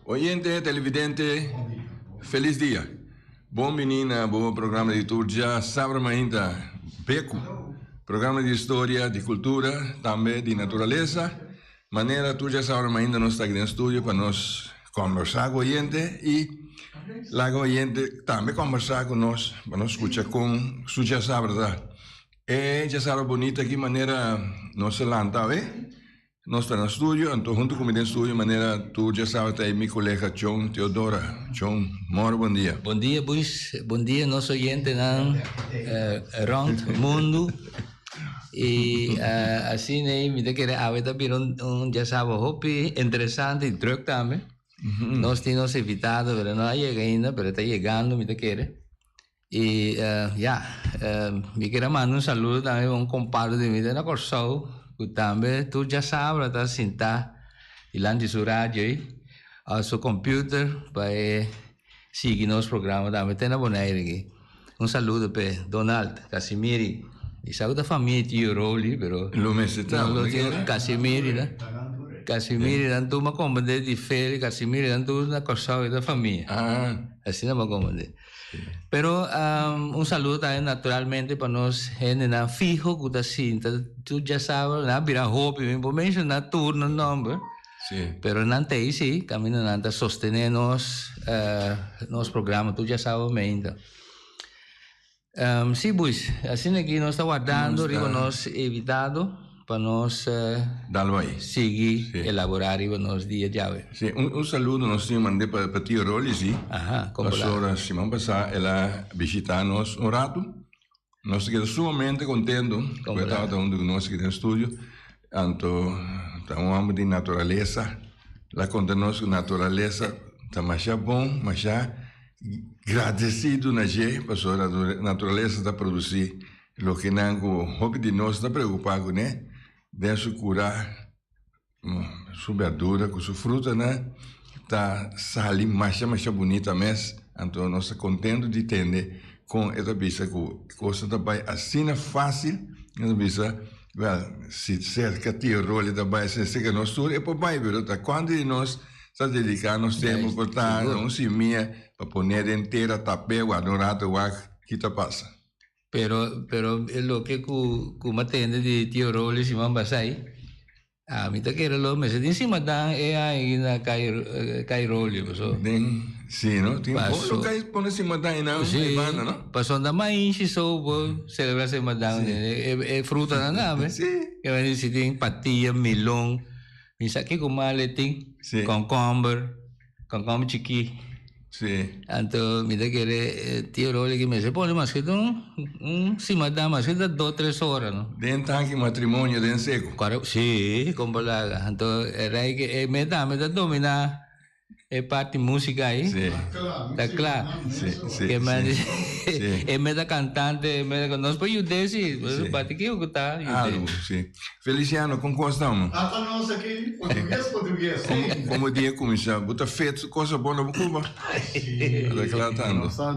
Oyente, televidente, felis dia. Bon bini na bo programa di tur djasabra mainta, Beku. Programa di historia, di kultura, tambe di naturalesa. Manera tur djasabra mainta nos ta aki den studio pa nos kombersá ku oyente i laga oyente tambe kombersá ku nos pa nos skucha kon su djasabra ta. E djasabra bunita aki manera nos a lanta awe. Nos ta na studio, anto hunto cu mi den studio manera tur djasabra ta e mi colega John Theodora. John, moro bon dia. Bon dia Buis, bon dia nos oyentenan rond mundu. Y asina ey mi ta kere awe ta bira un djasabra hopi interesante y druk tambe. Nos tin nos invitado pero no a yega ainda pero e ta yegando mi ta kere. Y ya, mi kier a manda un saludo tambe pa un compadre di mi den na Corsou cu tambe tur djasabra ta sinta dilanti su radio ey of su computer pa e sigui nos programa tambe te na Bonaire aki. Un saludo p'e Donald Casimiri. Mi sa cu ta famia di tio Roly pero Lo mester ta, no lo Casimiri ta. Casimiri nan tur m'a comprende di Feli Casimiri nan tur na Corsou e ta famia. Asina m'a comprende. Pero un saludo tambe naturalmente pa nos hendenan fiho cu ta sinta tur djasabra, nan a bira hopi, mi por menciona tur nan nomber, pero nan ta ey si, caminda nan ta sostene nos nos programa tur djasabra meinta. Sí Buis, asina aki nos ta wardando riba nos invitado pa nos sigui elabora riba nos dia djawe. Sí, un saludo nos tin mande pa tio Rolly sí. Aha, Pasobra siman pasá el a bishitá nos un ratu. Nos ta keda sumamente kontento ku e tabata huntu ku nos aki den studio. Anto ta un homber di naturalesa. El a konta nos ku naturalesa ta masha bon, masha Gradesido na dje pasobra naturalesa ta produci loke nan cu hopi di nos ta preocupa cune den su cura, su berdura cu su frutanan ta sali masha masha bunita mes. Anto nos ta contento di tende con e ta bisa cu cosnan ta bay asina facil, e ta bisa wel si cerca tio Rolly ta bay asina cerca nos tur e por bay pero ta cuanto di nos Ta dedica nos tempo pa ta un simia pa pone den tera tap'e warda un rato wak ki ta pasa. Pero pero e loke ku ku m'a tende di tio Rolly siman basai ami ta kere lo mester tin simadan e aña na kai kai Rolly paso. Den si no tin bon lo kai pone simadan einan ei banda no. Paso anda mainshi so bo celebra simadan e e frutanan tambe. Si. Si tin patia milon. Mi sa kiko mal e tin. Sí. Konkomber, konkomber chikí. Sí. Anto mi ta kere tio Rolly ki mester pone maske ta un un simadan maske ta dos tres ora no. Den tanki matrimonio den seku. Kore sí kompa laga anto e rei ke e me tambe ta domina. E parti musica ahí. Sí. Ta cla. Sí, sí, Que man, sí. Sí. e meta cantante, e meta, nos por yud'é sí, Sí. bati kico cu ta yud'é. Algo, sí. Feliciano, con cos ta man? Ata nos aki, portugues, portugues. Como, como dia cuminsa? Bo ta fet cosa bon na bo Cuba? Sí. Ta cla tanto. Nos ta,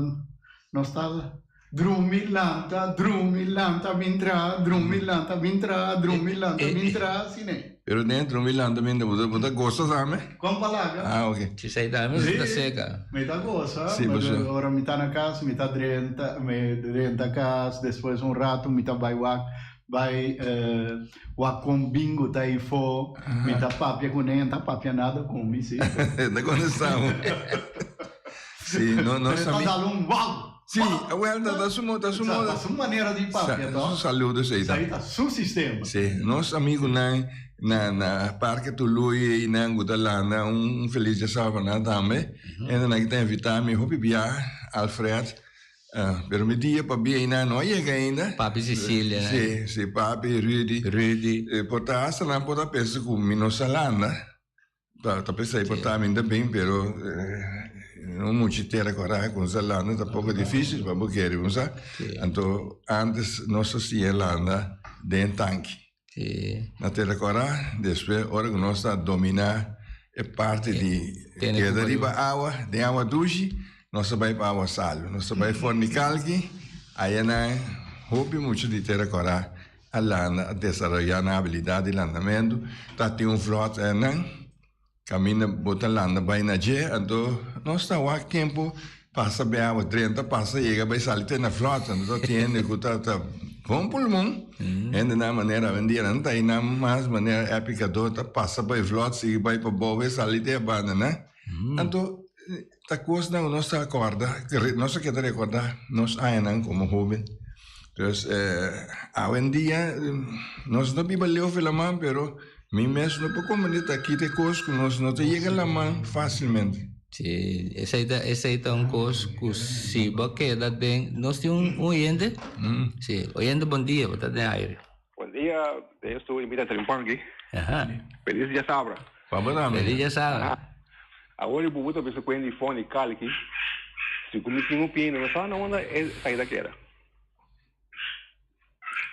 nos ta Drumi lanta, drumi lanta bin traha, drumi lanta bin traha, drumi lanta bin traha, asina e. Pero den drumi lanta bin bo ta bo ta gosa tambe? Kon palabra? Ah, ok. Si esei tambe mi ta seka. Mi ta gosa, Sí, pasobra. ora mi ta na kas mi ta drenta, mi drenta kas, despues un ratu mi ta bai wak, bai wak kon bingo ta eifó, mi ta papia kuné, e ta papia nada ku mi, si. Ta kontestá bo. Sí, no, no Pero e ta sa mi. dal un wau! Sí, awel ta ta su ta su moda. Ta su manera di papia, to? Su saludo esei ta. Esei ta su sistema. Sí, nos amigunan na na Parke Tului i nan ku ta landa un felis djasabra nan tambe. Hende nan ki ta invitá mi hopi bia, Alfred, pero mi dia pa bia einan no a yega ainda. Papi Cecilia. Sí, sí, papi, Rudy. Rudy. Por ta hasta nan por ta pensa ku mi no sa landa. Ta ta p'esei por ta mi ta bin pero no muchi tera kora ku nos a landa ta poko difisil pa bo kere bo sa. Anto antes nos a siña landa den tanki. Na tera kora despues ora ku nos ta domina e parti di keda riba awa den awa dushi nos a bai pa awa salu. Nos a bai Fornikalki aya nan hopi mucha di tera kora A landa, a desaroyá nan abilidat di landamentu, ta tin un vlòt einan. Kaminda bo ta landa bai na dje, anto nos ta wak tempu pasa be awa drenta pasa yega bai sali te na vlot, anto ta tin hende ku ta ta bon pulmon, hendenan manera awendia nan ta einan mas manera Epi Kado ta pasa bai vlot sigui bai pabou be sali te a banda nan, anto ta kosnan ku nos ta akorda, nos ta keda rekorda nos añanan komo hoben, dus awendia nos no biba leu for laman pero. Mi mes no por comprende ta kita e cos cu nos no ta yega laman facilmente. Sí, esey ta, esey ta un cos cu si bo keda den, nos tin un oyente? Sí, oyente bon dia, bo ta den aire. Bon dia, den estudio mi ta Trimpan aki. Aha. Feliz diasabra. Pa bo tambe. Feliz diasabra. Awor e bubu ta bisa cu hende fon di kalki, si cu mi tin un pino, no sa na unda e saida keda.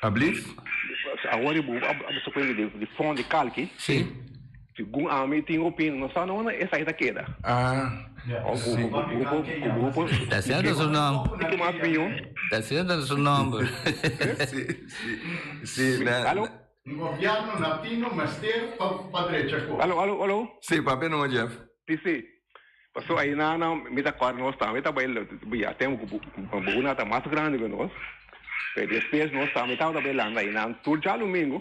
Ablief? Awor bo a bisa cuenta di fond di kalki. Si. Segun ami tin opini, no sa na unda esaki ta keda. Ah, si. Ta haciendo su nomber. Kiko mas miyo? Ta haciendo su nomber. Si, si, si. Alo? Un gobierno latino mester pa drecha cos. Alo, alo, alo? Si, papia numa Jeff. Si, si. Paso ayina nan mi ta kòrda nos tambe ta bai ya tempu ku Buna ta mas grandi ku nos, pero despues nos tambe tabata bai landa ayina tur djadumingu.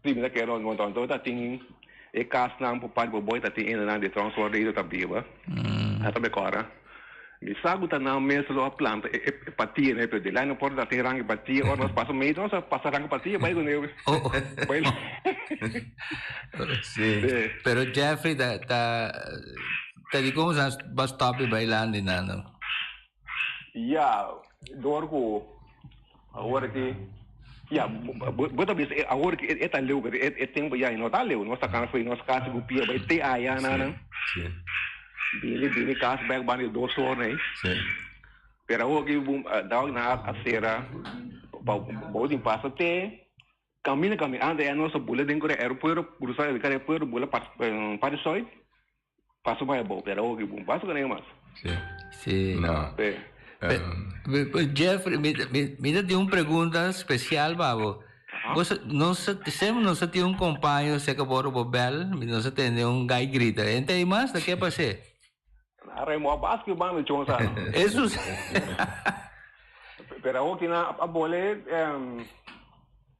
Si mi ta kere nos anto ta tin e kasnan por parti por boi ta tin hendenan di transbordo ta biba, nan ta bai kòrda. Mi sa ku ta nan mes lo a planta e patia ne, pero di lai no por ta tin ranka patia, ora nos pasa medio nos a pasa ranka patia bai ku ne. Bai. Sí. Pero Jeffrey ta ta ta di kon sa bo stop di bailando di nan no? Ya, dor ku awor aki ya bo ta bisa awor aki e ta leu pero e tempu ya e no ta leu nos ta kana for di nos kas ku pia bai te aya nan bini bini kas bek banda di dos or nei pero awor aki dawak nan a sera pa bo tin pasa te Camina camina antes ya nos a bula den cora aeropuerto cruza el aeropuerto bula Parisoy paso bay abou pero awor ki bon paso con mas. Sí. Sí. No. Sí. Jeffrey, mi, mi, mi ta tin un pregunta special pa bo. Bo sa, nos sa, sem nos sa tin un compaño cerca boro bo bel, mi nos a tende un guy grita. Ente ahí mas, ta ke pasé? Arre mo a basket ban de chon sa. Eso sí. Pero awor ki nan a bole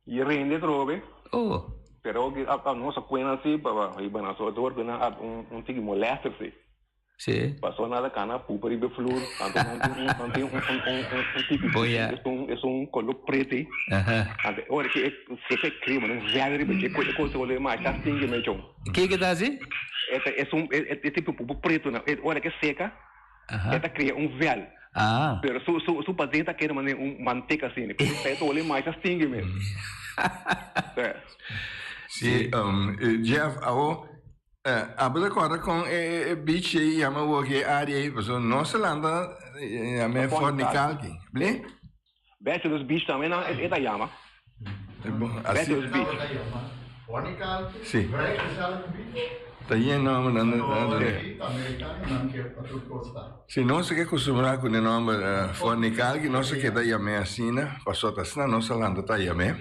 y rende trobe. Oh. Pero awor ki a nos a cuena si pa hiba nan so dor ku nan a un tiki molester si. Sí. Paso nan ta cana pupa riba e flur anto nan tin un nan tin un un tiki Boya. esun esun color preti. Aha. Anto ora ki e seka e crema nan verde riba dje e cosa ta masha stinky me chon. Ke ke ta hasi? E ta esun e tipo pupu pretu nan ora ke seka Aha. e ta krea un vel. Ah. Pero su su su paden ta keda manera un manteka asina. Por eso ta hole masha stinky mes. Sí. Sí, Jeff, awo abo ta kòrda kon e e beach ei yama awor ki e área ei? Pasobra nos a lanta yama e Fort Nikalki. Bli? Bachelor's Beach tambe nan e ta yama. Bachelor's Beach. Sí. Ta yen nomber nan Si nos a ke kustumbrá ku e nomber Fort Nikalki nos a keda yam'é asina pasobra ta asina nos a lanta ta yam'é.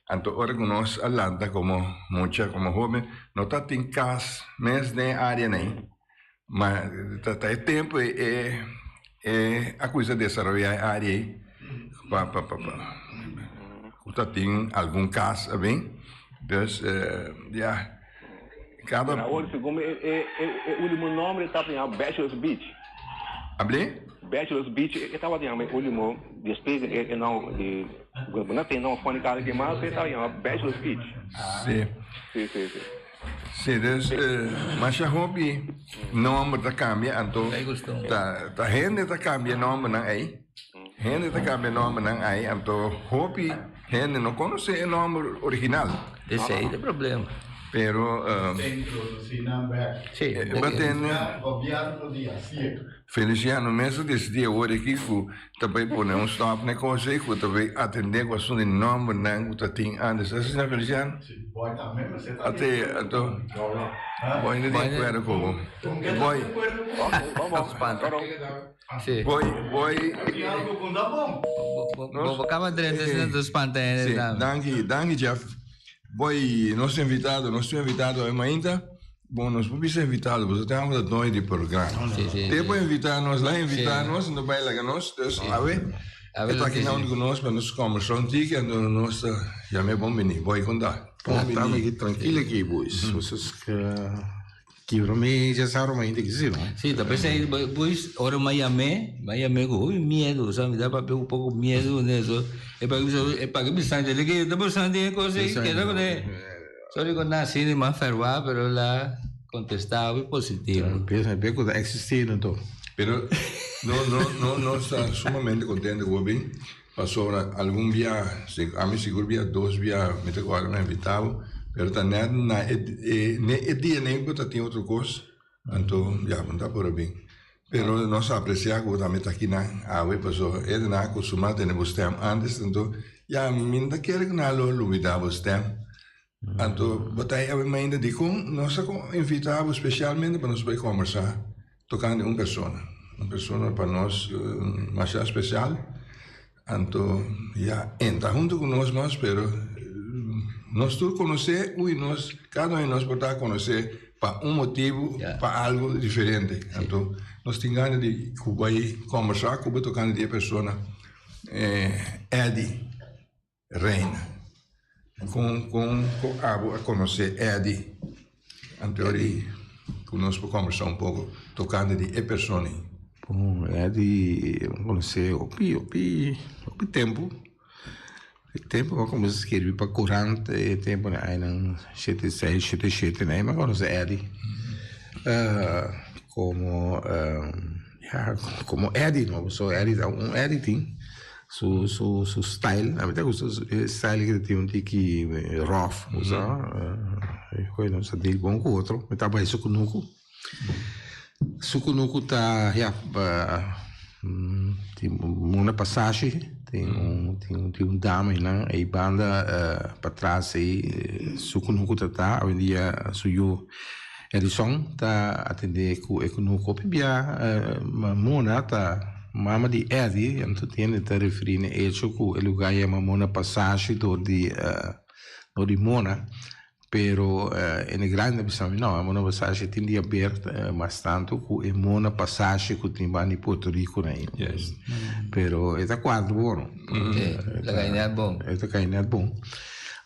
Anto ora ku nos a lanta komo mucha komo hoben no ta tin kas mes den e área nei. Ma ta ta e tempu e e e a kuminsá desaroyá e área ei pa pa pa pa ku ta tin algun kas a bin. Dus ya kada. Pero awor segun mi e e e ultimo nomber e tabata yama Bachelor's Beach. Ablé? Bachelor's Beach e tabata yama e ultimo despues e e nomber di bo no tin nomber fòni kada ke mas e tabata yama Bachelor's Beach. Sí. Sí sí sí. Sí, dus masha hopi nomber ta cambia, anto ta ta hende ta cambia nombernan ei. Hende ta cambia nombernan ei, anto hopi hende no conoce e nomber original. Esei ta e problema. Pero Ta introduci nan bek. Sí. Bo tende. Gobierno di asier. Feliciano mes a decidí awor aki cu ta bay pone un stop na e cos ey cu ta bay atende cu asunto di nombernan cu ta tin antes. Asina Feliciano? Si, boy tambe mester ta Ate, anto, boy no di acuerdo cu bo. Boy. Si. Boy, boy. Bo bo caba drenta asina ta spanta hende Si, tambe. danki, danki Jeff. Boy, nos invitado, nos tin invitado hoy mainta. Bon, nos por bisa invitado, pasobra te amo ta doño di programa. Sí, sí, Te sí. por invita nos, la invita nos, no bai laga nos. Dus awe, Awe e ta lo aki sí. na huntu ku nos pa nos kombersá un tiki, anto nos ta yam'é bon bini. Boy, kon ta? Bon Tami bini. aki trankil aki, boys. Boso kibra mi djasabra mainta aki, si no? Sí, ta p'esei, boys, ora mi a yam'é, mi a yam'é ku hopi miedu, sa, mi ta papia ku poko miedu ku eso. E pa e pa bisa dje ke ta pensando den e kos ei, keda kuné. Sorry ku na asina i mas ferwá, pero el a kontestá hopi positivo. Pensa be ku ta eksistí anto. Pero no no no nos ta sumamente kontento ku bo bin pasobra algun bia ami sigur bia dos bia mi ta kòrda mi a invitá bo pero ta nèt na e e e dia nei bo ta tin otro kos anto ya bo no ta por a bin pero nos a apresiá ku bo tambe ta akinan awe pasobra e nan a kustumá tene bo stèm antes anto ya mi no ta kere ku nan lo lubidá bo stèm. Anto bo ta awe mainta dikon nos a invitá bo spesialmente pa nos bai kombersá tokante un persona, un persona pa nos masha spesial. Anto ya e ta huntu ku nos mas pero nos tur konosé ui nos kada un di nos por ta konosé pa un motibu pa algu diferente. Anto nos tin gana di ku bai kombersá ku bo tokante di e persona Eddy. Reina. Kon kon kon abo a konosé Eddy? Anto di ku nos por kombersá un poko tokante di e persona ei. Bon, Eddy mi konosé hopi hopi hopi tempu. E tempu mi a kuminsá skirbi pa korant e tempu na añanan shete seis shete shete mi a konosé Eddy komo ya komo Eddy no pasobra Eddy ta un Eddy tin. Su su su style a mi ta gusta e style ke ta tin un tiki rough bo sa e nos ta deal bon ku otro mi ta bai su kunuku su kunuku ta ya tin un pasashi tin un tin un dama einan ei banda patras ei su kunuku ta ta awendia su yu Edison ta atendé ku e kunuku hopi bia Mona ta mama di Eddy, anto tende ta referí na e echo ku e lugá yama Mona Pasashi dor di dor di Mona, pero hende grandi ta bisa mi no, e Mona Pasashi tin di haber mas tantu ku e Mona Pasashi ku tin banda di Puerto Rico na ei. Pero e ta kuadra bon. E ta kai nèt bon. E ta kai nèt bon.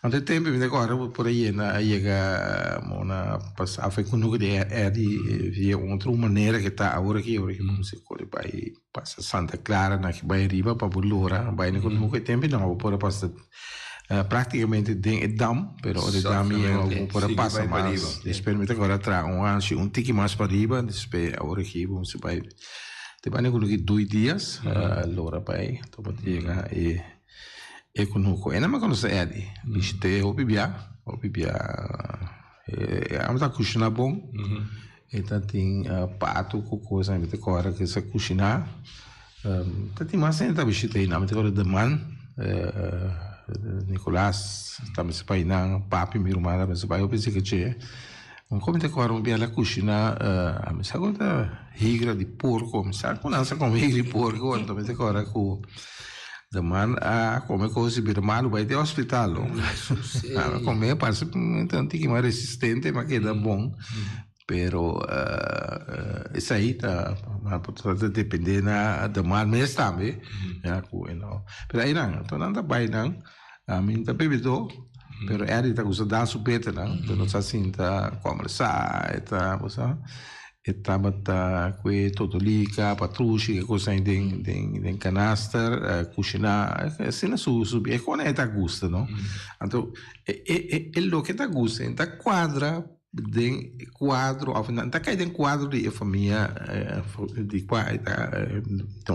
Anto e tempu mi ta kòrda bo por a yena a yega mona pasa afe kunuku di Eddy via un otro manera ke ta awor aki awor aki bo mester kore bai pasa Santa Clara na ki bai riba pa bo lora bai na kunuku e tempu no bo por a pasa praktikamente den e dam pero ora e dam yega bo por a pasa mas despues mi ta kòrda traha un hanchi un tiki mas pariba despues awor aki bo mester bai te bai na kunuku dui dias lora bai anto bo ta yega e. E kunuku. E nan mi konosé Eddy. Bishit'é hopi bia, hopi bia. E amo ta kushiná bon. E ta tin pato ku kos mi ta kòrda ku e sa kushiná. Ta tin mas hende ta bishit'é einan. Mi ta kòrda Deman, Nicolas ta mester bai einan, papi mi ruman ta mester bai hopi esei ke. Un kos mi ta kòrda un bia el a kushiná, mi sa ku ta higra di porko, mi sa ku nan sa kome higra di porko, anto mi ta kòrda ku de man a kome kos i bira malu bai te hospital lo. A kome parse ta un tiki mas resistente ma keda bon, pero esei ta ta depende na de man mes tambe ya ku e no. Pero einan, anto nan ta bai nan. Ami no ta bebidó, pero Eddie ta gusta dal su betenan, pero nos a sinta kombersá, e ta, bo sa, e tabata ku e totolika, patrushi, e kosnan den den den kanaster, kushiná, asina su su e kosnan e ta gusta, no. Anto e e e loke e ta gusta e ta kuadra den kuadro òf nan ta kai den kuadro di e famia di kua e ta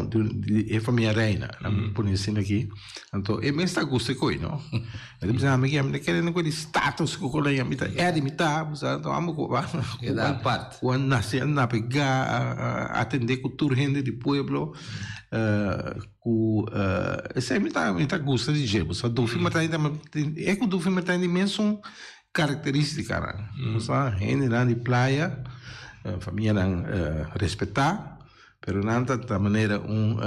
di e famia Reina nan pone asina aki anto e mes ta gusta e koi no e ta bisa ami ke ami ta kere ku di status ku kos ami ta Eddy mi ta bo sa amo ku Keda apart. ku a nase a nabegá a atendé ku tur hende di pueblo ku esei mi ta mi ta gusta di dje bo sa Dufi Martijn e ku Dufi Martijn di mesun Karakterístikanan, Bo sa hendenan di playa, famianan respetá, Pero nan ta ta manera un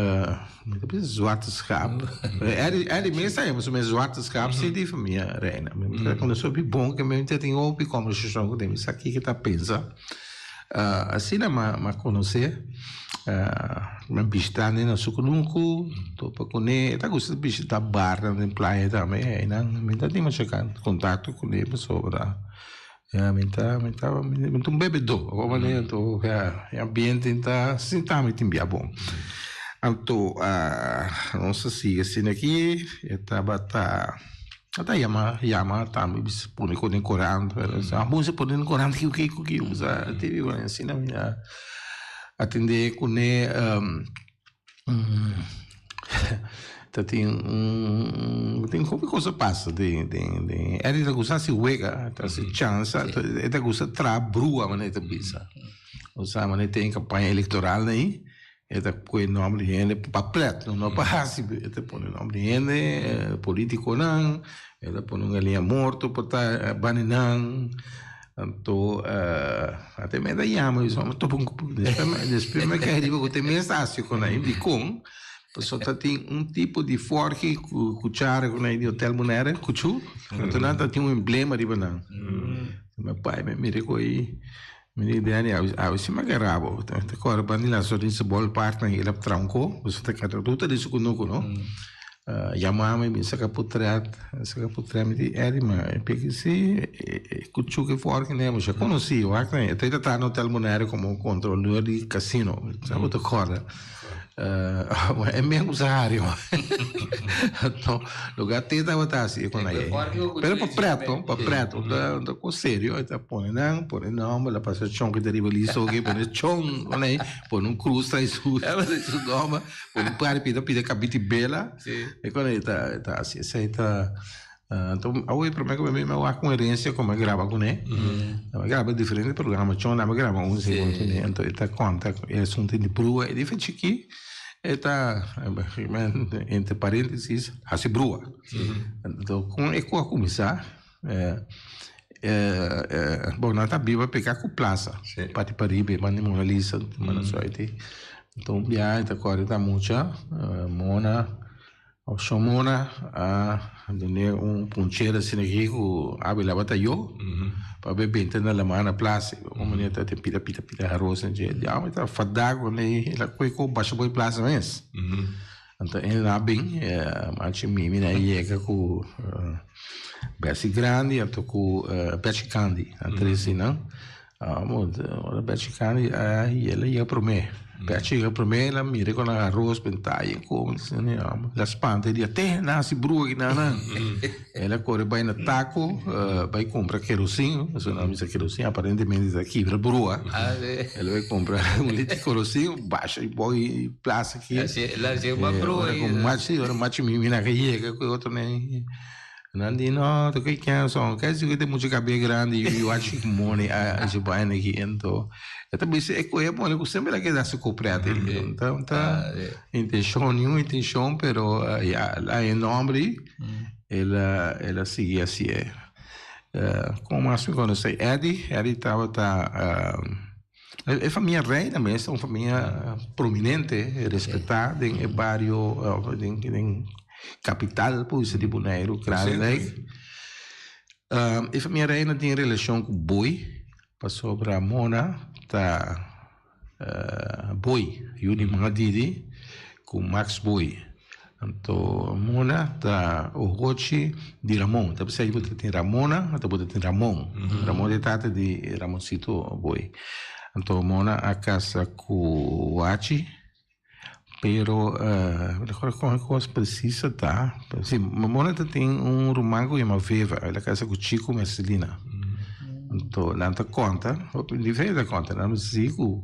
mi ta bisa zwarte schaap. Eddie Eddie mes ta yama su mes zwarte schaap si di famia Reina. Mi ta konosé hopi bon ke mi ta tin hopi kombersashon ku den mi sa kiko e ta pensa. Asina mi a konosé mi a bishita nan na su kunuku topa kuné e ta gusta bishita barnan den playa tambe einan mi ta tin masha kontakto kuné pasobra Ya mi ta mi ta mi ta un bebedó awor manera anto ya e ambiente ta sinta mi tin bia bon. Anto nos a sigui asina aki e tabata a ta yama yama tambe bisa pone kos den korant pero sa bon si pone den korant kiko kiko kiko sa te asina mi a atende kuné. Ta tin un tin hopi kos a pasa den den den Eddie ta gusta hasi wega ta hasi chansa e ta gusta traha brua manera e ta bisa osea manera e tin kampaña elektoral na ei e ta pone nòmber di hende pa pret no pa hasi e ta pone nòmber di hende politikonan e ta pone un galiña morto por ta bani nan. Anto ate me ta yama mi bisa topa un despues mi a kai riba ku te mes ta hasi ku nan dikon pasobra ta tin un tipo di forki ku kuchara ku nan di hotel Bonaire kuchu anto nan ta tin un emblema riba nan mi pai mi mira ku ei mi di Danny awe si mi a gara bo ta kore banda di laso den ballpark nan el a traha un ko pasobra ta keda tur ta den su kunuku no. Yama mi bin saka potret, saka potret mi di Eddie ma e peki si e kuchu ke for kine mi sha konosi wak e ta traha na hotel Bonaire komo kontroleur di kasino sa bo ta kòrda e mes ku sa hari anto loke a te tabata hasi e kon aye pero pa pret no pa pret un ta kos serio e ta pone nan pone nòmber la pasa chon ke ta riba listo oke pone chon pone un krus tras su nòmber. Un par di pida pida kabiti bela. E kon e ta e ta hasi esei ta anto awe prome ku mi mi wak un herensia ku mi a graba kuné. Mi a graba diferente programa chon mi a graba un segun kuné anto e ta konta e asuntu di brua e di chikí e ta entre parentesis hasi brua. Anto kon e ku a kuminsá Bon nan ta biba pega ku plaza parti pariba e manda Mona Lisa manda suerte enton un biaha e ta kore ta mucha Mona of shon Mona a dun'e un punchera asina aki ku abi labata yo pa be benta na laman na plaza un manera ta tin pida pida pida aros na dje diablo e ta fada ku el a kohe ku basha bo e plaza mes. Anto e na bin, machi Mimi na yega ku Betsy grandi anto ku Betsy Candy, nan tres di nan. Ora Betsy Candy a yega, el a yega promé. Betsy yega promé, el a mira ku nan aros bentá i komo, el a spanta, el di, Te, nan hasi brua aki nan nan. El a kore bai na Taco, bai kumpra kerosin, pasobra nan a bisa kerosin aparentemente ta kibra brua. El a bai kumpra un litro di kerosin, basha i boi plasa aki. Ora ku machi, ora machi mimi nan a yega ku e otro nan, nan di no, ta ke ken son, ke si ku e tin muchu kabia grandi, yu hachi moni a hasi baina aki. Anto e ta bisa e koe a pone ku semper a keda hasi koprèt ei. Ta intenshon, niun intenshon, pero ya, a e nòmber ei. El a el a sigui hasié. Kon mas mi konosé Eddie? Eddie tabata e famia Reina mes ta un famia prominente, respetá den e bario den den kapital por bisa di Boneiru, Kralendijk. E famia Reina tin relashon ku Booi pasobra Mona ta Boy, yu di Mama Didi ku Max Boy. Anto Mona ta ohochi di Ramon. Ta bisa bo ta tin Ramona, anto bo ta tin Ramon. Ramon ta e tata di Ramonsito Boy. Anto Mona a kasa ku Wachi, pero mi ta kòrda kon e kos presis a ta. Si, Mona ta tin un ruman ku yama Veva, el a kasa ku Chico Mercelina. Anto nan ta konta, hopi diferente ta konta, nan bisa si ku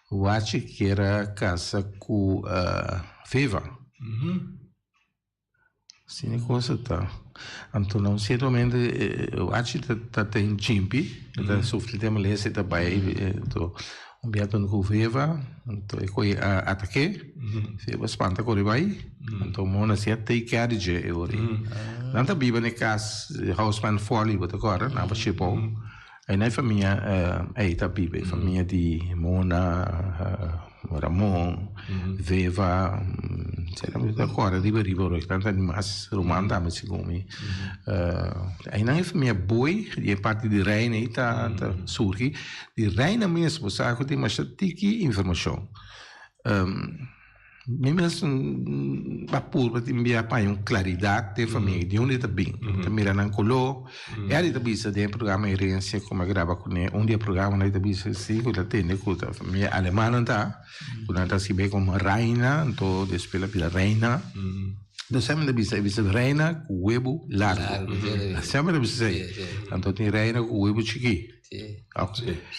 Wachi kier a kasa ku Veva. Asina e cosa ta. Anto na un cierto momento Wachi ta ta ten chimpi, e ta sufri den malesa, e ta bai anto un bia ta ku Veva, anto e koe a atak'é, Veva spanta kore bai, anto Mona si a take care di dje e ora ei. Nan ta biba na e kas Houseman Folly, bo ta kòrda? Nan pa Shipou. Einan e famia ei ta biba, e famia di Mona, Ramon, Veva, sera mi ta kòrda riba riba ora ki tanta di mas ruman tambe segun mi. Einan e famia Boy di e parti di Reina ei ta surgi. Di Reina mes bo sa ku tin masha tiki informashon. Mi mes a purba tin bia pa haña un klaridat den famia di unda e ta bin. Bo ta mira nan koló. Eddie ta bisa den e programa Herencia ku mi a graba kuné, un di e programanan e ta bisa si ku ta tende ku ta famia alemannan ta, ku nan ta sibe komo Reina, anto despues el a bira Reina. Enton semper ta bisa, e bisa Reina ku webu largu. Semper ta bisa esei. Anto tin Reina ku webu chikí.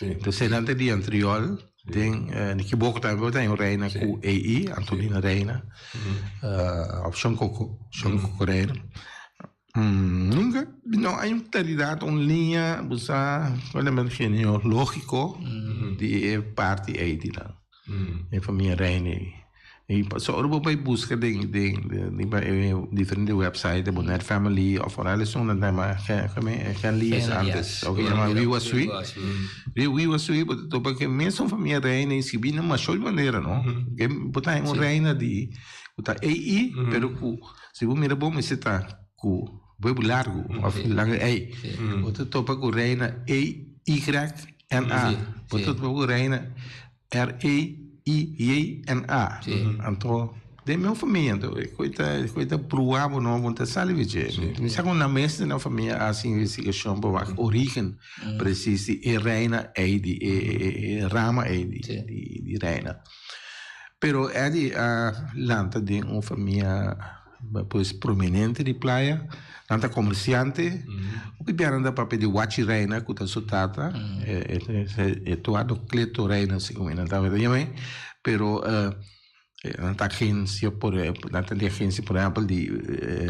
Entonces nan ta di antriol. Den mi equivoco tambe por tin un reina cu EI, Antonina Reina, of Shon Coco, Shon Coco Reina. Nunca no hay un claridad, un linea, bo sa, un elemento genealogico di e parti ei di nan, e famia Reina ei. Y pasobra ora bo bay busca den den riba e diferente website de Bonaire Family of ora esun nan ta yama Gen Lies antes oke yama Wiwa Sui riba Wiwa Sui bo ta topa ke mesun famia Reina y skibi na masho manera no ke bo ta haña un Reina di ku ta EI pero ku si bo mira bo mester ta ku webu largu of langa ei bo ta topa ku Reina EYNA bo ta topa ku Reina R-E-I-J-N-A. Anto, den mi famia, anto, e koe ta, e koe ta pruba bo no, bo no ta sali di dje. Mi sa ku nan mes den nan famia a hasi investigashon pa wak origen presis di e reina ei, di e e rama ei di di reina. Pero Eddie a lanta den un famia. Pues prominente di playa, nan ta comerciante. Hopi bia nan ta papia di Wachi Reina cu ta su tata, Eduardo Cleto Reina segun mi nan tabata yama, pero nan ta agencia por nan ta di agencia por ehempel di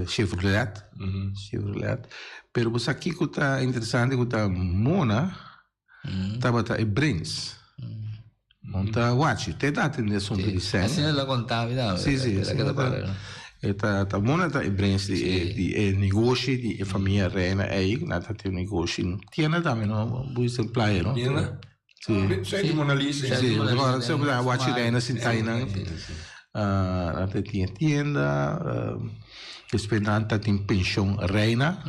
Chevrolet, Chevrolet. Pero bo sa kico ta interesante cu ta Mona tabata e brins. No ta wachi. Te ta atende asunto di sèn. Asina el a konta mi tambe. Sí, sí. Asina ta. E ta ta mona ta e brins di e di e negoshi di e famia Reina ei. Nan ta tin negoshi. Tienda tambe no? Buis den playa no? Tienda? Sí. Sei di Mona Lisa. Sí, ora wachi Reina sinta einan. Nan ta tin e tienda. Despues nan ta tin penshon Reina.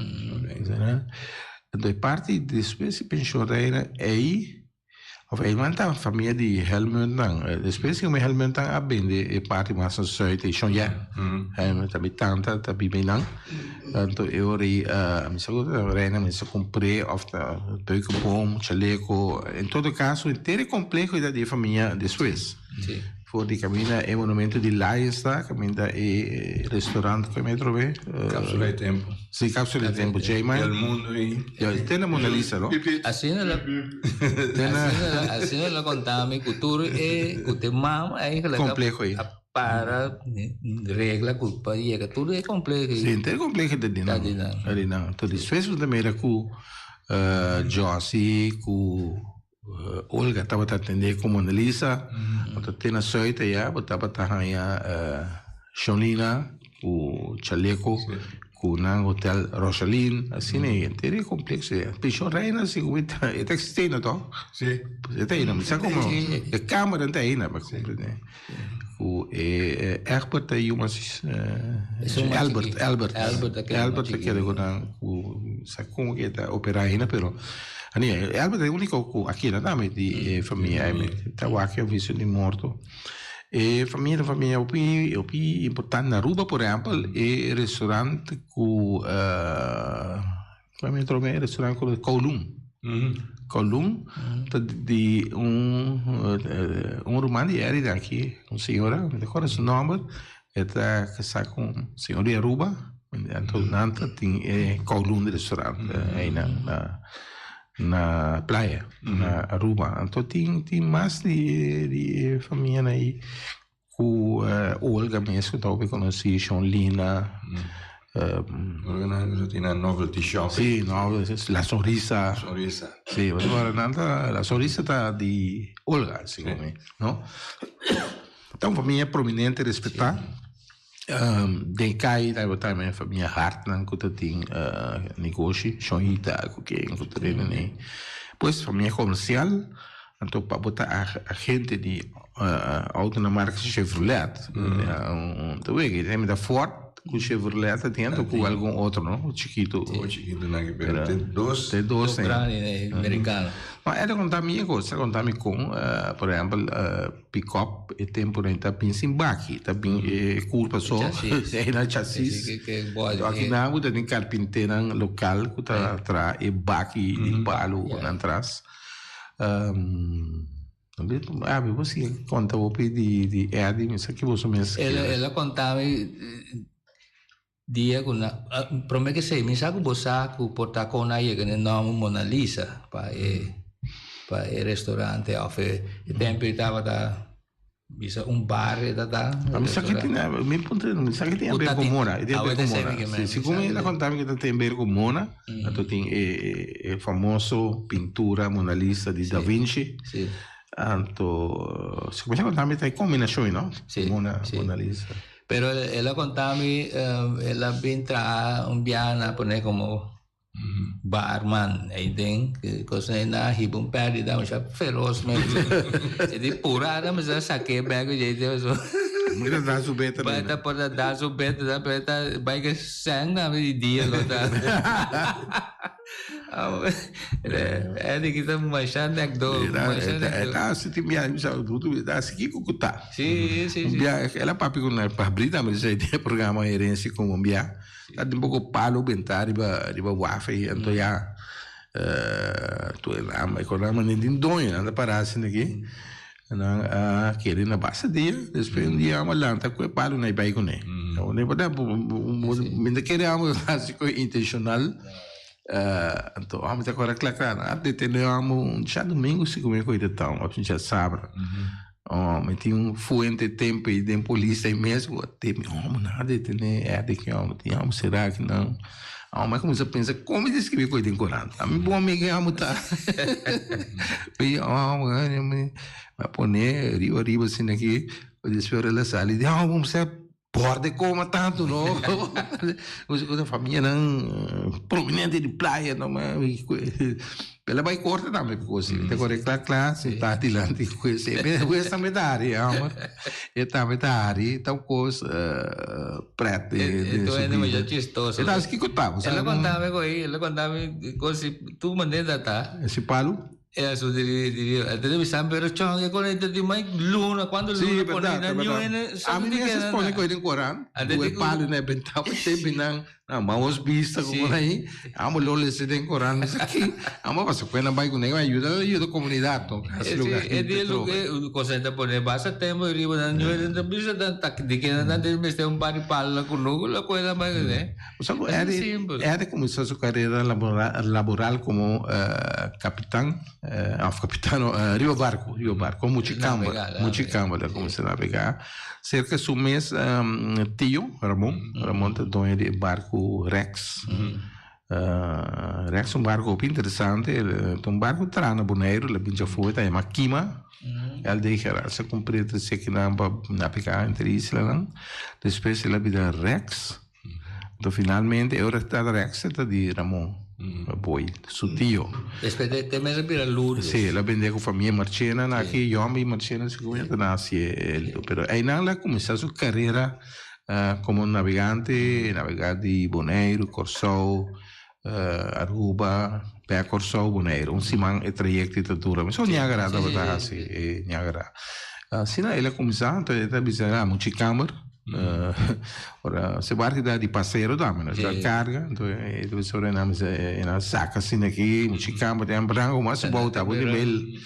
Anto e parti despues di penshon Reina ei. Of einan ta famia di Helmundnan. Despues di Helmundnan a bende e parti mas na zuid ei shon ya. Helmund ta mi tanta ta biba einan. Anto e ora ei mi sa ku ta Reina mester kumpr'é of ta Beukenboom, Chaleco. En todo caso henter e compleho ei ta di e famia despues. For di caminda e monumento di Lions ta, caminda e restaurant cu mi trobe. Capsula di tempo. Si, Capsula di tempo, J-Man. El mundo y. Ya, te na Mona Lisa, no? Asina la, asina la, asina la conta mi cu tur e, cu te mama eigenlijk. Compleho ahí. A para regla cu pa yega tur e compleho ahí. Si, henter e compleho ta di nan. Ta di nan. Ta di nan. Entonces, despues bo ta mira cu Jossy, cu. Olga tabata atendé ku Mona Lisa, bo ta te na Zuid ayá, bo tabata haña Shonina ku Chaleco ku nan hotel Rosalin, asina ei, henter e komplekso ei. Penshon Reina sigur ta e ta eksistí ainda tò? Sí. E ta ainda, mi sa komo e kamernan ta ainda, mi komprendé. Ku e Egbert ta yu mas Albert, Albert, Albert ta keda ku nan ku sa kon ku e ta operá ainda pero ani Albert ta e úniko ku a keda tambe di e famia ei ta wak e oficio di morto. E famia ta un famia hopi hopi importante na Aruba por ehèmpel e restaurant ku E restaurant ku Kowloon. Kowloon ta di un un ruman di Erida aki, un señora, mi ta acorda su nomber, e ta casá cu un señor di Aruba, anto nan ta tin e Kowloon restaurant einan na na playa, na Aruba. Anto tin tin mas di di e famianan ei. Ku Olga mes ku ta hopi konosí, Shon Lina. Olga nan ku tin nan novelty shop. Sí, novelty, La Sonrisa. Sonrisa. Sí, pasobra nan ta, La Sonrisa ta di Olga, segun mi, no? Ta un famia prominente, respetá. Den kai tabata tambe famia Hartnan ku ta tin negoshi, Shon Ita ku ken ku ta rende nei. Pues famia comercial, anto pa bo ta agente di auto na marca Chevrolet, ta wega, e ta Ford cu Chevrolet ta tin anto cu algun otro no, chikito. Oh, chikito nan, pero te dos. Te dos, Dos grandi americano. Ma e ta conta mi e cos, e ta conta mi con, por ehempel, pick-up e temponan ta bin sin baki, ta bin e curpa so, e na chasis. Anto aki nan bo ta tin carpintenan local cu ta traha e baki di palo nan tras. Abi bo sigui conta hopi di Eddie, mi sa ki boso mes kere. El a conta mi dia cu na, prome ke esey mi sa cu bo sa cu por ta con a yega n'e nomber Mona Lisa pa e pa e restaurante of e tempo ei tabata bisa un bar e ta ta. Mi sa ke tin mi puntra mi sa ke tin haber cu Mona, e tin haber cu Mona. Si, segun el a conta mi ke ta tin haber cu Mona, anto tin e e famoso pintura Mona Lisa di Da Vinci. Anto segun el a conta mi ta e combinacion no, Mona Mona Lisa. Pero el a conta mi el a bin traha un biaha nan a pone como barman ey den cos ey nan a hiba un perdida masha feroz mes e di pura nan mester a sake bek dje dje so Mira da su beta bai ta por ta da su beta pero ta bai ke seng tambe di dia lo ta Eddie ki ta masha nekdo masha nekdo. E ta hasi tin biaha mi sa e ta hasi kiko ku ta. Si si si. Bia el a papia ku nan pa abri tambe esei den e programa Herencia komo un bia ta tin poko palo benta riba riba waf ei anto ya tur e lama e kos nan tin doño nan ta para asina aki nan a kere na basta dia despues un dia amo a lanta ku e palo nan a bai kuné mi ta kere amo hasi ku intenshonal. Anto amo ta kora kla kla nan a detene amo un djadumingu si ku mi a koita town of un djasabra. Oh mi tin un fuente tempo ei den polis ei mes ku a teme amo nan a detene Eddie ki amo tin amo sera ki nan. Amo a kuminsa pensa kon mi ta skibi koe den korant. Ami bon amiga amo ta. Mi amo mi a pone riba riba asina aki despues ora el a sali di amo sa Borde coma tanto no. Cu famianan prominente di playa no ma Pela bay corte tambe cu si ta core cla cla sinta dilanti hues. E hues tambe ta hari amor. E tambe ta hari ta un cos pret den su vida. E ta haci kico ta. El a contami cu el a contami cos tur manera ta. Ese palo? E asu diri diri a tene bisa pero chon e con e di mai luna cuando luna pone na new ene A mi mes a pone koe den koran ku e palu na e bentao te binan na mamos bista ku por ahí amo lo lese den koran mi sa ki amo pasa kue nan bai kune ayuda ayuda komunidat no hasi lugar E di e cosa ta pone basta tempo riba na new ene ta bisa ta di ke nan ta mester un par di palu na kunuku lo kue nan bai kune. Sa ku Eddie, Eddie kuminsá su karera laboral komo kapitan, òf kapitan no, riba barku, riba barku, komo muchikamber, muchikamber el a kuminsá nabegá. Serka su mes tio, Ramon, Ramon ta doño di e barku Rex. Rex ta un barku hopi interesante, ta un barku traha na Boneiru, el a bin djafoe, ta yama Kima. El deja a kumpli e sekinan pa nabegá entre islanan. Despues el a bira Rex. Anto finalmente e ora ta rechts ta di Ramon Boy, su tio. Despues de te mes a bira Lourdes. Sí, el a bende cu famia Marchena na aki, Yombi Marchena segun mi ta naci el. Pero einan el a cuminsa su carera como navegante, navega di Boneiru, Corsou, Aruba, bek Corsou, Boneiru. Un siman e trayecto ta dura. Mi so Niagara tabata haci e Niagara. Asina el a cuminsa, anto e ta bisa, ah, muchi camber. Ora se barco ta di pasero tambe, no ta carga, anto e ta bisa ora nan bisa e nan saca asina aki, muchi camber ta branco mas bou ta bo nivel.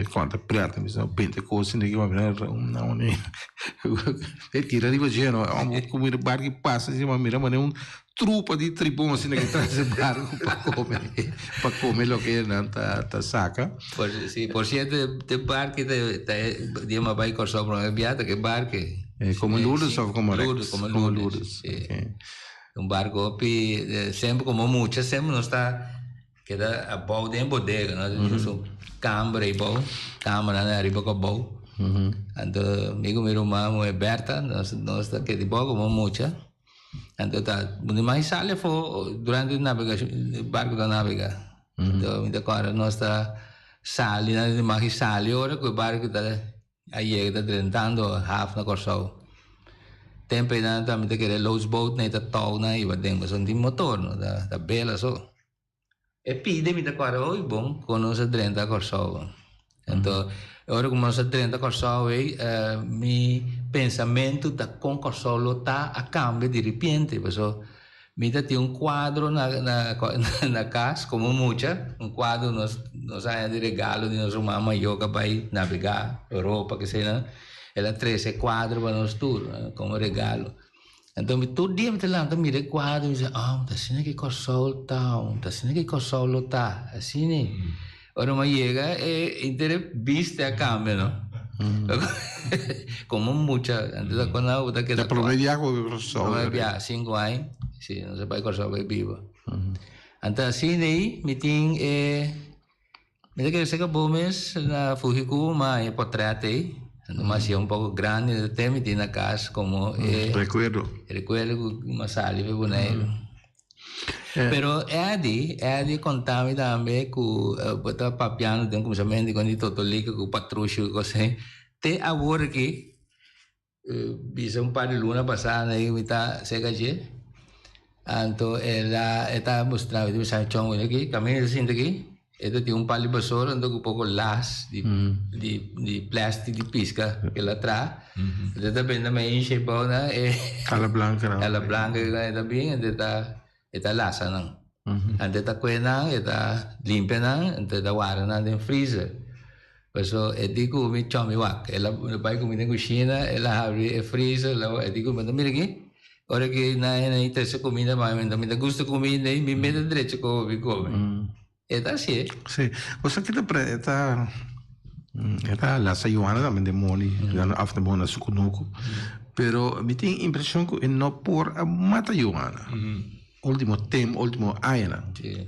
Cuanto preta, mi bisa binte cos asina aki, mira un e tira riba dje no, amo cu mira barco pasa asina, mira manera un Trupa di tribon asina ke trase barku pa kome pa kome loke nan ta ta saka. Por si por sierto te barke te ta dia mi a bai Kòrsou prome bia ta ke barke. Komo Lourdes of komo Rex? Lourdes komo Lourdes si. Un barko hopi semper komo mucha semper nos ta keda abou den bodega no su kamber ei bou kambernan ariba ku abou anto mi ku mi ruman muhé Bertha nos nos ta keda abou komo mucha. Anto ta, bo no mai sali afó durante nabegashon, e barku ta nabegá. Anto mi ta kòrda nos ta sali nan di maki sali ora ku e barku ta a yega ta drentando haf na Kòrsou. Tempu einan ta mi ta kere loodsboot nan ta tou nan iba den pasobra no tin motor no ta bela so. E pide mi ta kòrda hopi bon kon nos a drenta Kòrsou. Anto ora ku nos a drenta Kòrsou ei mi pensamentu ta kon Kòrsou lo ta a kambia diripiente paso mi ta tin un kuadro na na kas komo mucha un kuadro nos nos a haña di regalo di nos ruman mayó ku a bai nabegá Europa kesenan el a trese e kuadro pa nos tur komo regalo. Anto mi tur dia mi ta lanta mira e kuadro mi bisa, ah, ta asina ki Kòrsou ta, ta asina ki Kòrsou lo ta, asina. Ora mi a yega e inter e bista a kambia no. Komo mucha, antes a kona bo ta keda. Ta prome biaha ku bo bai Kòrsou. Prome biaha, sinku aña, si, nos a bai Kòrsou bai biba. Anto asina ei mi tin e. Mi ta kere seka bo mes na fugi ku ma e potret ei. No a sia un poko grandi na te mi tin na kas komo e Rekuerdo. rekuerdo ku mi a sali pa Boneiru. Pero Eddie, Eddie konta mi tambe ku bo ta papiando den kuminsamentu di kon di Totolika ku Patrusio ku kos ei. Te awor aki Bisa un par di luna pasá na mi ta serka dje, anto el a e ta mustra mi, mi sa chon wini aki, kaminda ta sinta aki, e ta tin un par di basora anto ku poko las di di di plastic di piska ku el a traha, e ta benta mainshi abou nan e Ala blanka nan. Ala blanka e ta bin anto e ta e ta lasa nan. Anto e ta kue nan, e ta limpia nan, anto e ta warda nan den freezer. Paso e di ku mi chon mi wak. El a bai ku mi den kushina, el a habri e freezer, el a e di ku mi, mira aki, ora ku nan a trese kuminda pa mi, mi ta gusta kuminda ei, mi mete drecha komo mi kome. E ta hasié. Sí. Bo sa ki ta pre, e ta, e ta lasa yuana tambe den moli, òf den moli na su kunuku. Pero mi tin impreshon ku e no por a mata yuana. Ultimo tempo, ultimo añanan. Sí.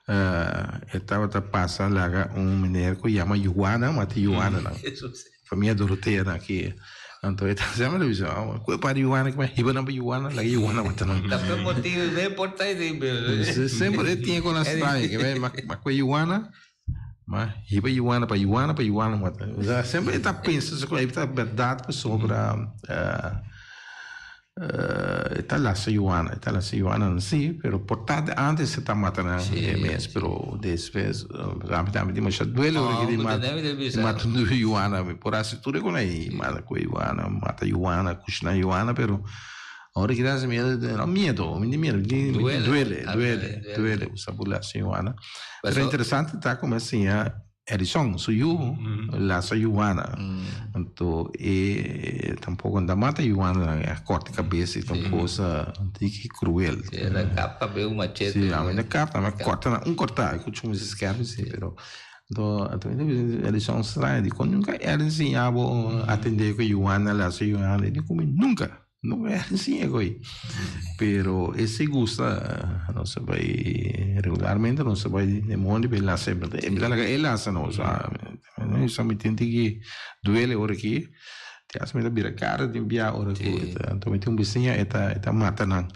E tabata pasa laga un meneer ku yama Juana, mata Juananan. Eso sí. Famia Dorotea nan aki. Anto e ta semper ta bisa, oh, ku e par Juana ki hiba nan pa Juana, laga Juana mata nan. Ta pe motivo be por ta di be. Semper e tin e kos straño, ke ma ma ku e Juana, ma hiba Juana pa Juana pa Juana mata. Semper e ta pensa su ku e ta berdad pasobra E ta lasa yuana, e ta lasa yuananan si, pero por ta de antes e ta mata nan e mes, pero despues ami tambe tin masha duele ora ki di mata un yuana, mi por hasi tur e con ei, mata cu e yuana, mata yuana, cushina yuana, pero ora ki ta hasi mi no miedo, mi tin miedo, mi tin duele, duele, duele, bo sa por lasa yuana, pero interesante ta como a siña. Edison su yu lasa yuana anto e tampoco no ta mata yuana nan a corta cabes y ta un cosa diki cruel. Si el a kap kabes un machete. Si a kap nan a corta nan un corta e cuchillo mester skerpi si pero anto anto mi ta bisa Edison straño dicon nunca el enseña bo atende cu yuana lasa yuana e di cu mi nunca. No e así goy. Pero e si gusta, nos a bai regularmente, nos a bai den mondi pa e lasa. E mi ta laga e lasa no. Sa, sa mi tin tiki duele ora aki. Te hasta mi ta bira kara tin bia ora ku e ta, anto mi tin un bisiña e ta, e ta mata nan.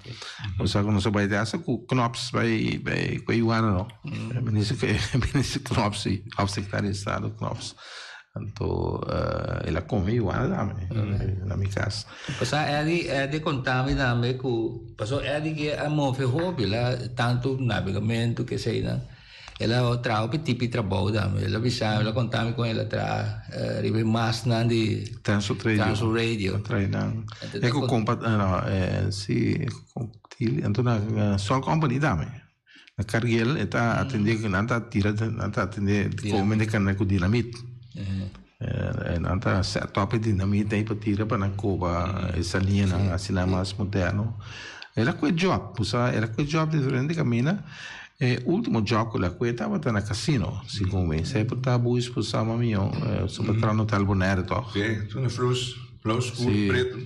Osea ku nos a bai te hasta ku knops bai, bai ku e yuana no. Minister, minister Knops, òf sekretario di estado Knops. Anto el a come yuana tambe na mi cas. Pasá Eddie, Eddie conta mi tambe cu paso Eddie ke a move hopi, el a tanto nabegamento ke eseinan, el a traha hopi tipo di trabou tambe. El a bisa mi, el a conta mi con el a traha riba e mastnan di Transworld Radio. Transworld Radio. A traha nan. E cu compa, no, si, anto na Sol Company tambe. Na Cargill e ta atende nan ta tira nan ta atende come de cana cu dinamit. Nan ta set up e dinamit ey pa tira pa nan coba e salinan asina mas moderno. El a cue job, bo sa el a cue job diferente camina. E ultimo job cu el a cue tabata na casino, segun mi. Esey por ta bo esposa mami yo, su pa traha na Hotel Bonaire toch? Sí, su na Flus, Flus Preto.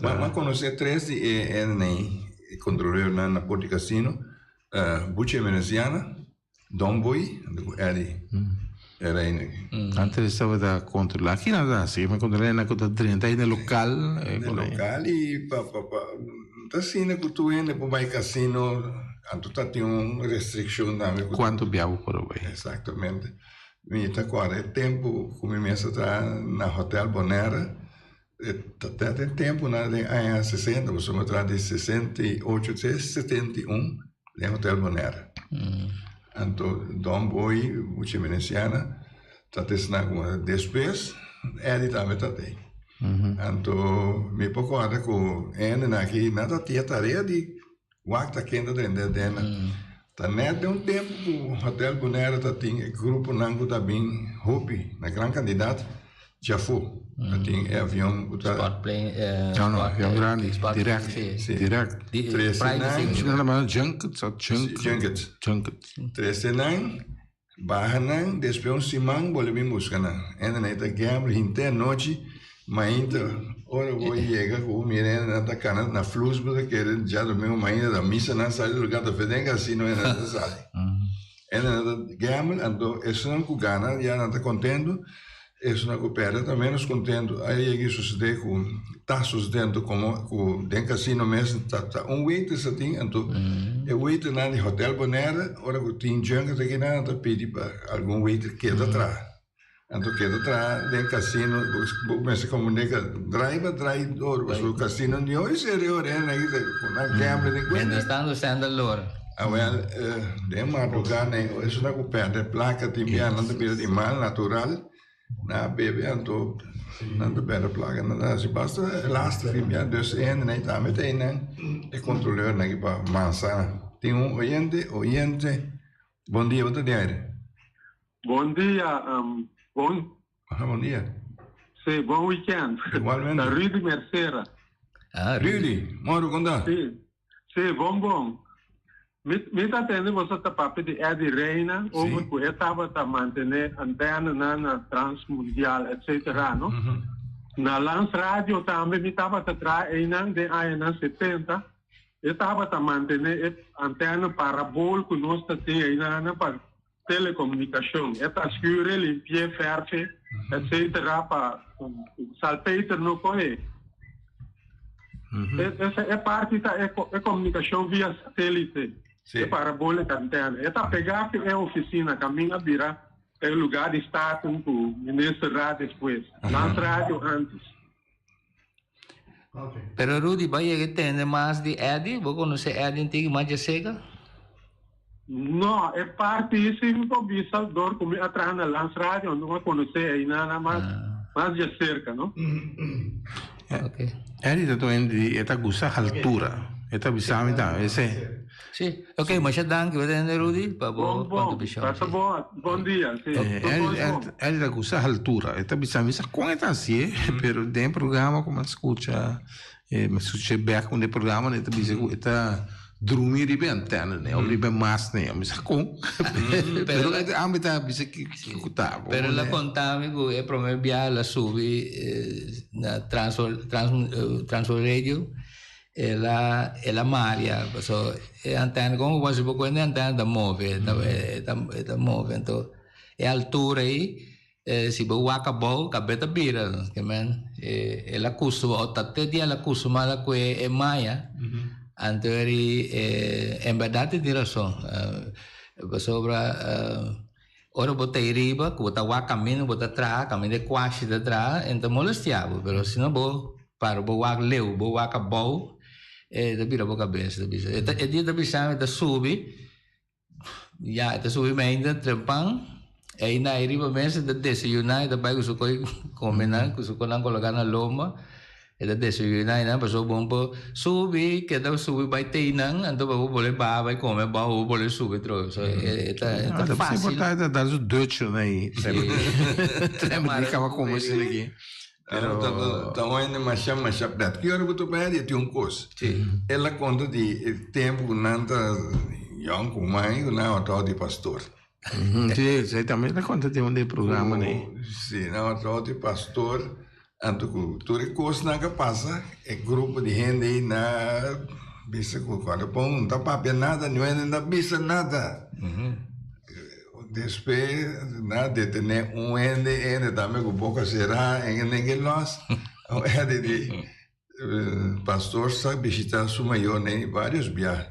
Mi a conoce tres di e hendenan. E kontroleurnan na Porti Casino, Buchi Emerenciana, Don Boy, anto ku Eddie Reina. Antes tabata kontrolá kinan ta hasi? Mi kontrolá nan ku ta drenta den lokal. Den lokal i pa pa pa ta asina ku tur hende por bai kasino. Anto ta tin un restriccion tambe. Cuanto bia bo por bay? Exactamente. Mi ta corda e tempo cu mi mes a traha na Hotel Bonaire. Ta ta den temponan den aña sesenta, pasobra mi a traha di 68 te 71 den Hotel Bonaire. Anto Don Boy, Buchi Veneciana ta ta esnan cu despues Eddie tambe ta tey. Anto mi por corda cu hendenan aki nan ta tin e tarea di Wak ta kende den den den Ta net den un tempu ku Hotel Bonaire ta tin e gruponan ku ta bin hopi na gran kandidat djafó. Ta tin e avion ku ta. Sport plane. No no avion grandi direct direct. Trese nan. Nan ta manda junkets of junkets. Junkets. Junkets. Trese nan. Baha nan, despues un siman bo lo bin buska nan. Hende nan ta gamble henter anochi, mainta ora bo yega ku bo mira hende nan ta kana na flus bo ta kere djadomingo mainta ta misa nan sali luga ta fe den kasino hende nan ta sali. Hende nan ta gamble anto esunnan ku gana ya nan ta kontento. Esnan ku pèrdè ta ménos kontentu. A yega i sosodé ku ta sosodé anto komo ku den kasino mes ta ta un waiter sa tin anto e waiternan di Hotel Bonaire ora ku tin junket aki nan nan ta pidi pa algun waiter keda traha. Anto keda traha den kasino bo mester komunika drai pa drai dor pasobra kasino ni hoy serio ora hende aki ta ku nan gamble den kuenta. Mientras tanto sèn ta lora. Awel den madrugá nan esnan ku pèrdè plaka tin bia nan ta bira di mal natural nan a bebe anto nan ta pèrdè plaka nan ta hasi basta lastig tin bia dus e hendenan ei tambe ta einan e kontroleurnan aki pa mansa tin un oyente oyente bon dia bo ta den aire. Bon dia bon. Aha bon dia. Si bon weekend. Igualmente. Ta Rudy Mercera. Ah Rudy. Rudy moro kon ta? Si si bon bon. Mi mi ta tende boso ta papia di Eddy Reina over ku e tabata mantene antenanan na Transmundial etcetera no. Na Lans Radio tambe mi tabata traha einan den añanan setenta e tabata mantene e antena parabol ku nos ta tin einan pa telecomunicacion. E ta schuren, limpi'é, verf'é, etcetera pa salpeter no cohe. Esa e parti ta e comunicacion via satelite, e parabolic antena. E ta pega cu e oficina caminda a bira e lugar di Staten cu Minister Raad despues. Landsradio antes. Pero Rudy, bo a yega e tende mas di Eddie? Bo conoce Eddie un tiki mas djaseca? No, e parti si mi por bisa dor cu mi a traha na Lans Radio, no a conoce eynana mas mas djacerca, no. Eddie ta un hende di e ta gusta haltura, e ta bisa mi tambe esey. Sí, ok, masha danki bo tende Rudy pa bo Bon, bon. contribucion. Pasa Sí. bon, bon dia. Sí. Eh, Tur Eddie, bon, bon. Eddie, Eddie ta gusta haltura. E ta bisa mi sa kon e ta hasié, pero den programa ku mi a skucha, eh, mi a skucha bek un di e programa, e ta bisa ku e ta drumi riba e antena ne, of riba e mast ne. Mi sa kon, pero Pero e ami ta bisa ki kiko ta. Bo Pero el a ne. konta mi ku e promé biaha el a subi eh, na Transworld, Trans, eh, Transworld Radio. El a el a maria paso e antena como bo si bo cuenta e antena ta move e ta e ta e ta move anto e altura ei si bo wak abou kabes ta bira ke men el a custuma o ta te dia el a custuma la cu e maya anto eri en berdad e tin razon pasobra ora bo ta ei riba cu bo ta wak caminda bo ta traha caminda e cuashi ta traha e no ta molestia bo pero si no bo Para bo wak leu, bo wak abou, e ta bira bo kabes, e ta bisa. E ta, e dia ta bisa mi ta subi, ya, e ta subi mainta trempan, ei na ei riba mes e ta desayuná, e ta bai ku su koi kome nan, ku su konan koloká na lomba, e ta desayuná einan pasobra bo no por subi, keda subi bai te einan, anto pa bo bole baha bai kome abou, bo bole subi atrobe. So, e ta, e ta Ah, ta fácil. importante ta dar su dutje na ei. Sí. Tremendo, di kaba kome asina aki. Pero ta un hende masha masha pret. Ki ora ku ta bai e tin un kos. El a konta di e tempu ku nan ta yòn ku mai ku nan a trou di pastor. Si, esei tambe el a konta den un di e programanan ei. Si, nan a trou di pastor, anto ku tur e kosnan ku a pasa, e grupo di hende ei na bisa ku kòrda pon no ta papia nada, niun hende no ta bisa nada. Despues nan a detené un hende, e hende tambe ku boka será, e hende ke lòs. Awor di pastor sa bishitá su mayornan ei vários biaha.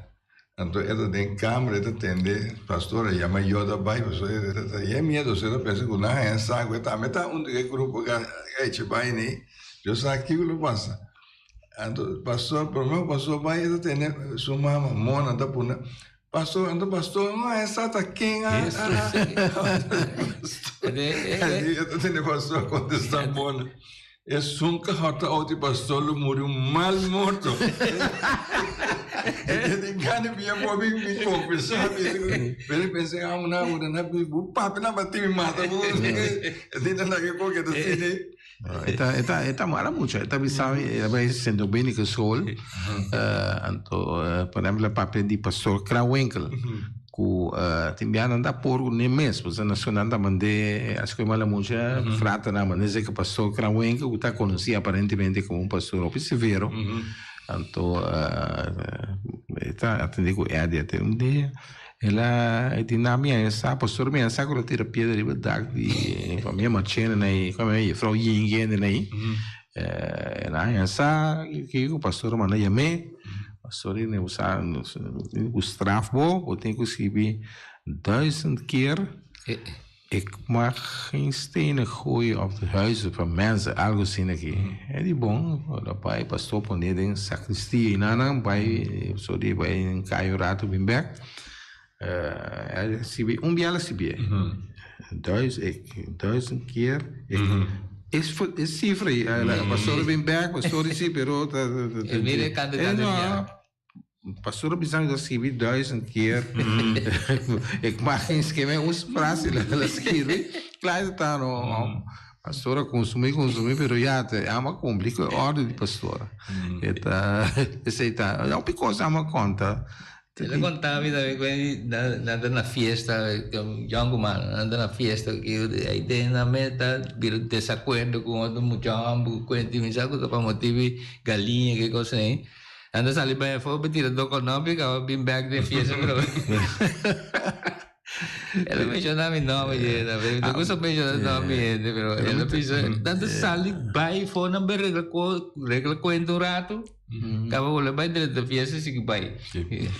Anto e ta den camera e ta tende pastor a yama Yoda bai pasobra e ta ta yen miedo so e ta pensa cu nan haña sa cu e tambe ta un di e grupo cu a echa bai ni Dios sa kico lo pasa. Anto pastor prome cu pastor bai e ta tende su mama Mona ta puna pastor anto pastor no haña sa ta ken a e ta tende pastor a contesta Mona. Esun ka hòrta outi pastor lo muri un mal morto. E tin gana bia bo mi mi confesá mi pero pensé ah una una na bu papi na bati mi mata bu e tin na ke koke ta sini. Eta eta eta mala mucha eta bisa mi e bai Sint Dominicus school anto por ehempel e papia di pastor Krawinkel Ku tin bia nan ta por ku ne mes, pasobra na su nan ta mand'é a skohe mala mucha, fraternan a mand'é seka pastor Krawenke ku ta konosí aparentemente komo un pastor hopi severo. Anto e ta atendé ku Eddie ate un dia el a e di nan mi a sa pastor mi a sa ku lo tira piedra riba dak di famia Marchena nan ei ku juffrouw Yingi hende nan ei. El a haña sa kiko pastor a manda yam'é. Pastor di usa tin ku straf bo, bo tin ku skibi duizend keer ik mag geen stenen gooien op de huizen van mensen, algo asina aki. E di bon, ora bai pastor pone den sacristia i nan nan bai, so di bai den kaya un rato bin bek. El a skibi, un bia el a skibié. Duizend, duizend keer. Es e cifra ei, pastor a bin bek, pastor di si, pero ta. E mira e kandidat di bia. Pastor a bisa mi ta skibi duizend keer. Ik mag geen skema, un frase el a skirbi. Klaar ta no. Pastor a consumi, consumi, pero ya te ama cumpli cu e orde di pastor. E ta, esei ta, hopi cos ama conta. El a konta mi tambe ku nan ta na fiesta, yònkuman, nan ta na fiesta i den nan mes ta bira desakuerdo ku otro mucha hòmber ku kuenta i mi sa ku ta pa motibu di galiña ke kos ei. Nan ta sali bai afó pa tira dokonopi i kaba bin bèk den fiesta atrobe. El a menshoná mi nòmber dje tambe, mi no gusta menshoná nòmber di hende pero el a bisa nan ta sali bai afó nan bai regla regla kuenta un ratu. Caba bolbe bai drenta fiesta sigui bai.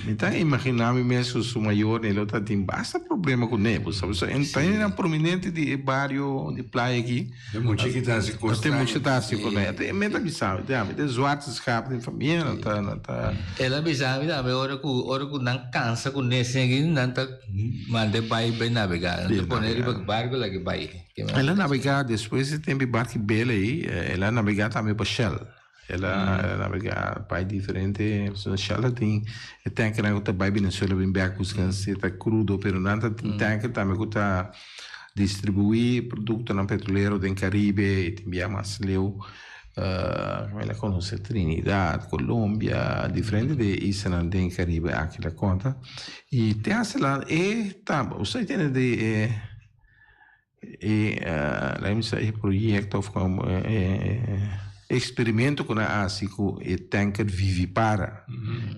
Mi ta imagina mi mes cu su mayor ni lo ta tin basta problema cu ne, bo sabi. So en ta hendenan prominente di e bario di playa aki. Te mucha ki ta haci cos Te mucha ta haci cu ne. Te mi ta bisa mi, te mi ta zwarte schaap den famia, nan ta, nan ta. El a bisa mi tambe ora cu ora cu nan cansa cu ne esaki nan ta manda e bai bai nabega. Nan ta pone riba barco laga e bai. El a nabega despues di tempo e barco bela ey, el a nabega tambe pa Shell. El a nabegá bai diferente Shell ta tin e tankernan ku ta bai Venezuela bin bèk buska seta krudo pero nan ta tin tanker tambe ku ta distribuí produktonan petrolero den Karibe i tin bia mas leu el a konosé Trinidad, Colombia diferente di e islanan den Karibe aki el a konta i te hasta la e ta usted tende di e E laga mi sa e proyecto of como e experimento cu nan a haci cu e tanker Vivipara.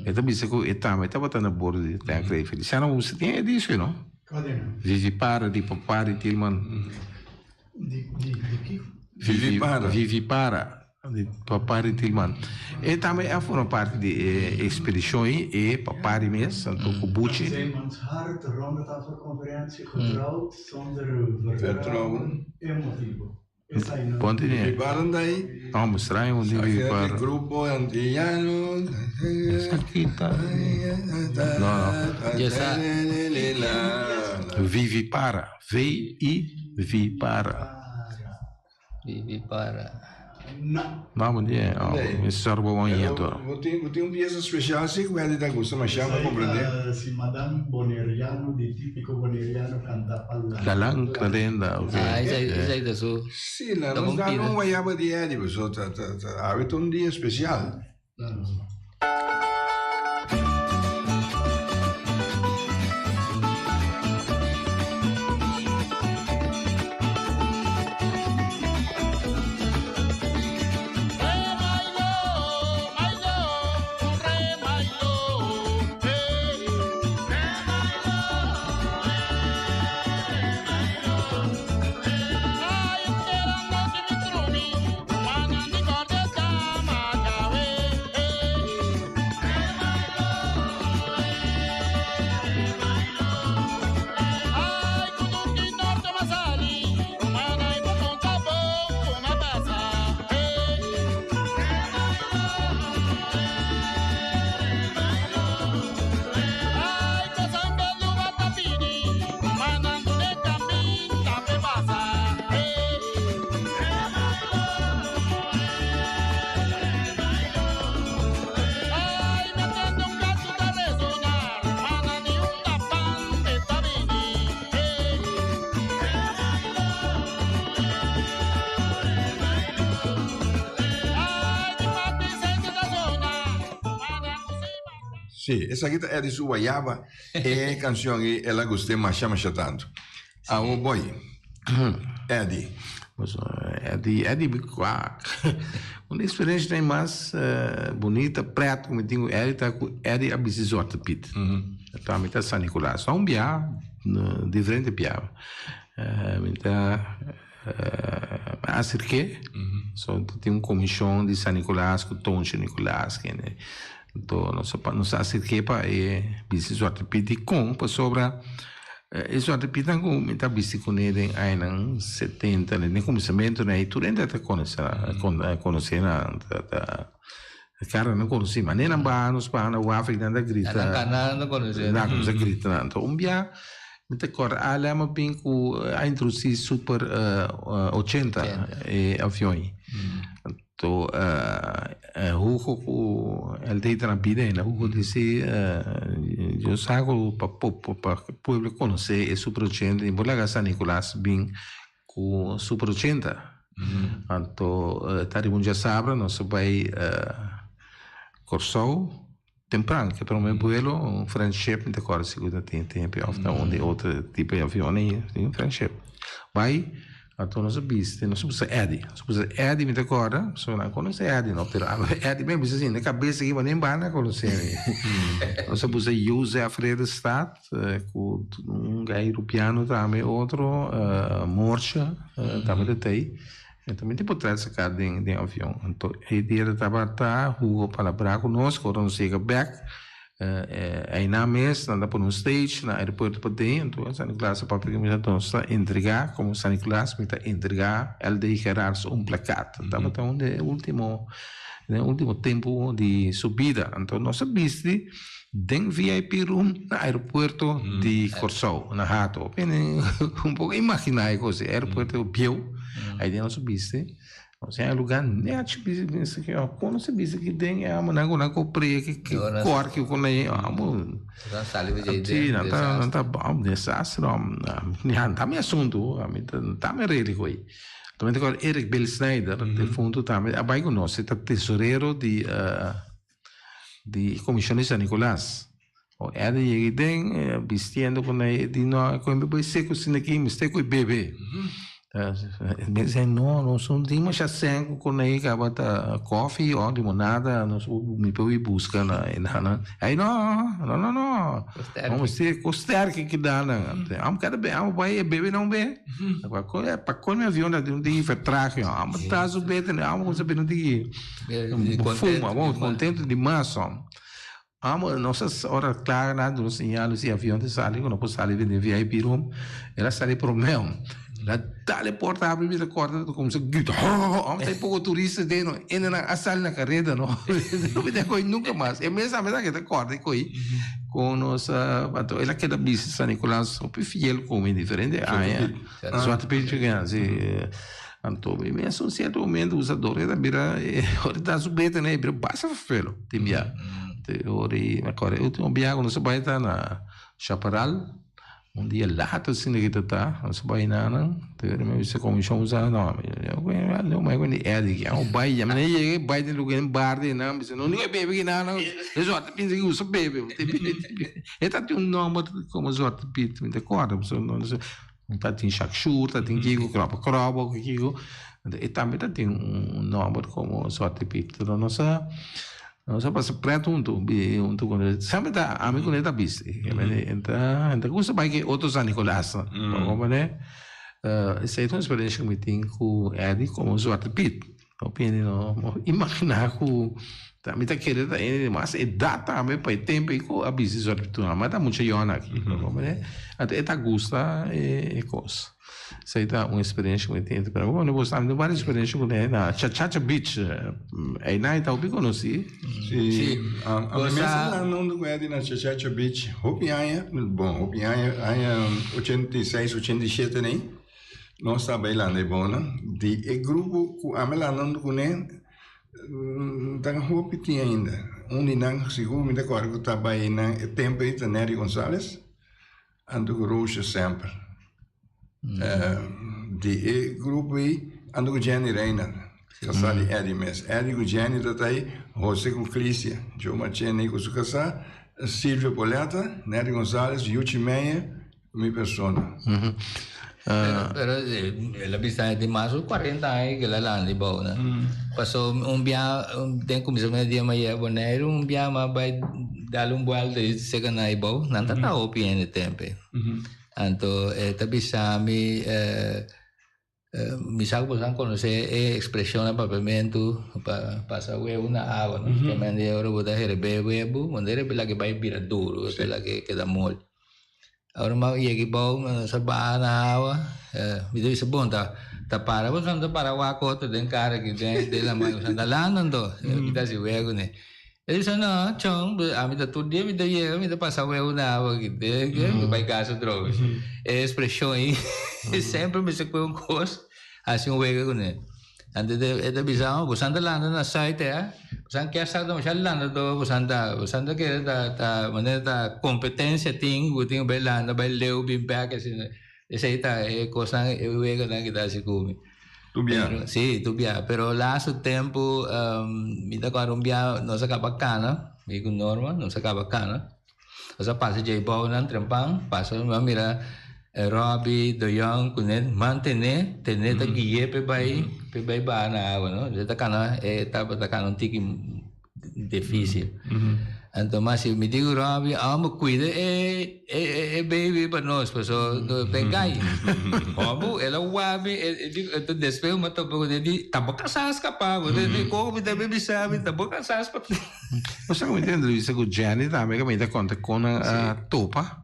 E ta bisa cu e tambe tabata na bordo di e tanker ey. Feliciano bo bisa tin e disco no? Cual e no? Vivipara di Papari Tilman. Di di kico? Vivipara. Vivipara. Di Papari Tilman. E tambe a forma parti di e ekspedishon ei, e Papari mes, anto ku Buchi. Zeemans hart, rondetafelconferentie, getrouwd zonder vertrouwen e motibo. Esai no. Ponte di. Vivipara ndai. No, mustra un di Vivipara. Aki grupo antillano. Esaki ta. No, no. Djesa. Vivipara. V-I-V-para. Vivi para. No. No, bo tin, oh, mi sor bo bon yendo. Bo tin, bo tin un pieza special si ku hende ta gusta masha, bo comprende. Si Madame Boneriano di Tipico Boneriano canta pa la. La lan Clarenda, ok. Ah, esei, esei ta su. Si, la nos da un guayaba di Eddie, paso ta, ta, ta, awe ta un dia special. Sí, esaki ta Eddie su Wayaba. E canción ei el a gust'é masha masha tanto. Awo boy, Eddie. Eddie, Eddie mi kwak. Un experiencia nan mas bunita, pret ku mi tin ku Eddie ta ku Eddie a bisti Zwarte Piet. Ta mi ta San Nicolas. No un bia, diferente bia. Mi ta aserk'é. So tin un komishon di San Nicolas ku Toonche Nicolaas kende. Anto nos a nos a aserk'é pa e bisti Zwarte Piet dikon pasobra e Zwarte Pietnan ku mi ta bisti kuné den añanan setenta den kuminsamentunan ei tur hende ta konosé konosé nan ta ta kara nan konosí manera nan baha nos baha na waf nan ta grita Nan kana nan konosé nan kuminsá grita nan anto un bia mi ta kòrda ALM a bin ku a introdusí super ochenta e avion ei. To Hugo ku el ta hita na bida ainda. Hugo disi, Yo sa ku pa pa pueblo konosé e Super ochenta, bo laga San Nicolas bin ku Super ochenta. Anto ta riba un djasabra nos a bai Kòrsou tempran, ke promé buelo, un Friendship, mi ta kòrda si ku ta tin tempu òf ta un di otro tipo di avion ei, un Friendship. Bai. Anto nos a bisti, nos a pusa Eddie. Nos a pusa Eddie, mi ta acorda, pasobra nan conoce Eddie no, pero Eddie mi a bisa asina, e cabeza aki bo nen banda conoce mi. Nos a pusa Jozef Ridderstaat, cu un guy Rupiano tambe, otro, Moortje tambe ta tey. E tambe tin potret saca den avion. Anto e dia ta tabata Hugo palabrá cu nos, cu ora nos yega bek, Einan mes nan ta pone un stage na aeropuerto paden, anto San Nicolas a papia ku mi nos ta entrega komo San Nicolas mi ta entrega LD Gerards un plakat. Tabata un di e ultimo den e ultimo tempu di su bida. Anto nos a bisti den VIP room na aeropuerto di Kòrsou na Hato. Un poko imaginá e kos, e aeropuerto bieu, aiden nos a bisti. Osea e lugar nechi bisa bisa ki oh kono se bisa ki den e amo nan ku nan ko pre ki ki kor ki ku nan amo. Nan sali pa djei den nan ta nan ta un desastre om nan ta mi asuntu ami ta ta mi redi ku ei. Tambe ta kor Eric Bill Snyder defuntu tambe a bai ku nos e ta tesorero di di Comision di San Nicolas. O Eder yega ei den bistiendo ku nan e di no ku mi bai seku asina aki mester ku e bebe. Mi di no nos no tin masha sèn ku nan kaba ta kofi o limonada nos mi por bai buska na e nan. Ai no no no no nos mester ku sterki keda nan. Amo kada be amo bai e bebe nan be. Pa kon mi avion ta tin un tiki vertraging amo ta su bete amo kumsa bini un tiki fuma kontento dimas. Amo, nos a ora kla na duna señal si avion ta sali ku no por sali den e VIP room, el a sali promé. El a dal e porta habri mira kòrta ta kuminsá grita ho amo ta e poko turista den no hende nan a sali na kareda no no mi ta koi nunka mas e mes tambe ta keda kòrta e koi kon nos a anto el a keda bisa San Nicolas hopi fiel ku mi diferente aña Zwarte Piet si anto mi mes un sierto momento usa dor e ta bira ora e ta su bete e bira basta vervelo tin bia te ora mi acorda e ultimo bia cu nos a bay ta na Chaparral un dia laat asina ki ta ta nos a bay nanan te ora mi a bisa comision usa no mi a di Eddie ki amo bay ya mi a yega bay den lugar den bar den nan bisa no nico a bebe ki nan e Zwarte Piet a usa bebe e ta tin un nomber como Zwarte Piet mi ta acorda pasobra Ta tin shakshur, ta tin kiko, krobo krobo, kiko. E tambe ta tin un nomber como Zwarte Piet. Pero nos a nos a pasa pret hunto, hunto cu ne. Semper ta ami cu ne ta bisti. E ta e ta gusta bai cu e otro San Nicolas. Bo comprende? Esey ta un experiencia cu mi tin cu Eddy como Zwarte Piet. Hopi hende no por imaginá ku ta mi ta kere ta hende di mas edat tambe pa e tempu ei ku a bisti Zwarte Piet. Ma ta mucha yòn aki. Anto e ta gusta e kos. Esei ta un eksperensia ku mi tin. Pero bo bo sa mi tin varios eksperensia ku ne na Chachacha Beach. Einan e ta hopi konosí. Sí. Ami mes a landa huntu ku Eddy na Chachacha Beach hopi aña, bon hopi aña, aña 86, 87 nei. Nos ta bay landa e bonan di e grupo cu ami landa hunto cune ta hopi tin ainda. Un di nan sigur mi ta corda cu ta bay na e tempo ey ta Nery Gonzalez anto cu Roosje Semper. Di e grupo ey anto cu Jenny Reina casa di Eddy mes. Eddy cu Jenny ta ta ey, Jose cu Clisia, Joe Machene cu su casa. Silvio Poletta, Nery Gonzalez, Yuchi Meyer, mi persona. Pero, pero el a bisa di mas ku 40 aña ku el a landa di bou, no? Paso un bia den kuminsamentu di dia mi a yega Boneiru, un bia mi a bai dal un buelta i seka nan ei bou, nan ta ta hopi hende tempe. Anto e ta bisa mi Mi sa ku boso a konosé e ekspreshon na papiamentu pa pasa webu na awa, no? Ke men di ora bo ta herebé webu, bo no ta herebé lak e bai bira duru, bo ta lak e keda moli. Ora mi a yega abou, mi a baha na awa, mi ta bisa, bon, ta ta para boso ta para wak otro den kara aki den den laman, boso ta landa anto? Mi ta hasi wegu ne. E bisa, no, chon, ami ta tur dia mi ta yega, mi ta pasa webu na awa aki, mi bai kas otrobe. E ekspreshon ei semper mi sa kue un kos, hasi un wega kuné. Anto e ta bisa, oh, boso ta landa na sùit eh, boso kier sa ta masha landa to, boso ta, boso ta kere ta, ta manera ta kompetensia tin ku tin ku bai landa, bai leu bin bèk asina. Esei ta e kosnan, e weganan ku ta hasi ku mi. Tu bia? Sí, tu bia. Pero laatste tempu mi ta kòrda un bia nos a kaba kana, mi ku Norma, nos a kaba kana. Nos a pasa djei bounan trempan, pasa mi a mira Robbie, De Jong ku ne mantené, tené ta gui'é p'e bai, p'e bai baha na awa no. E ta kana, e tabata kana un tiki difícil. Anto mas si mi di ku Robbie, amo kuida e e baby pa nos, paso p'e kai. Hobu, el a wak mi, e di, anto despues mi a topa ku e di, tampoco a sa skapa, bo di, kon mi ta bisa mi, tampoco a sa skapa. Bo sa ku mi tin entrevista ku Jenny tambe ku mi ta konta kon nan a topa.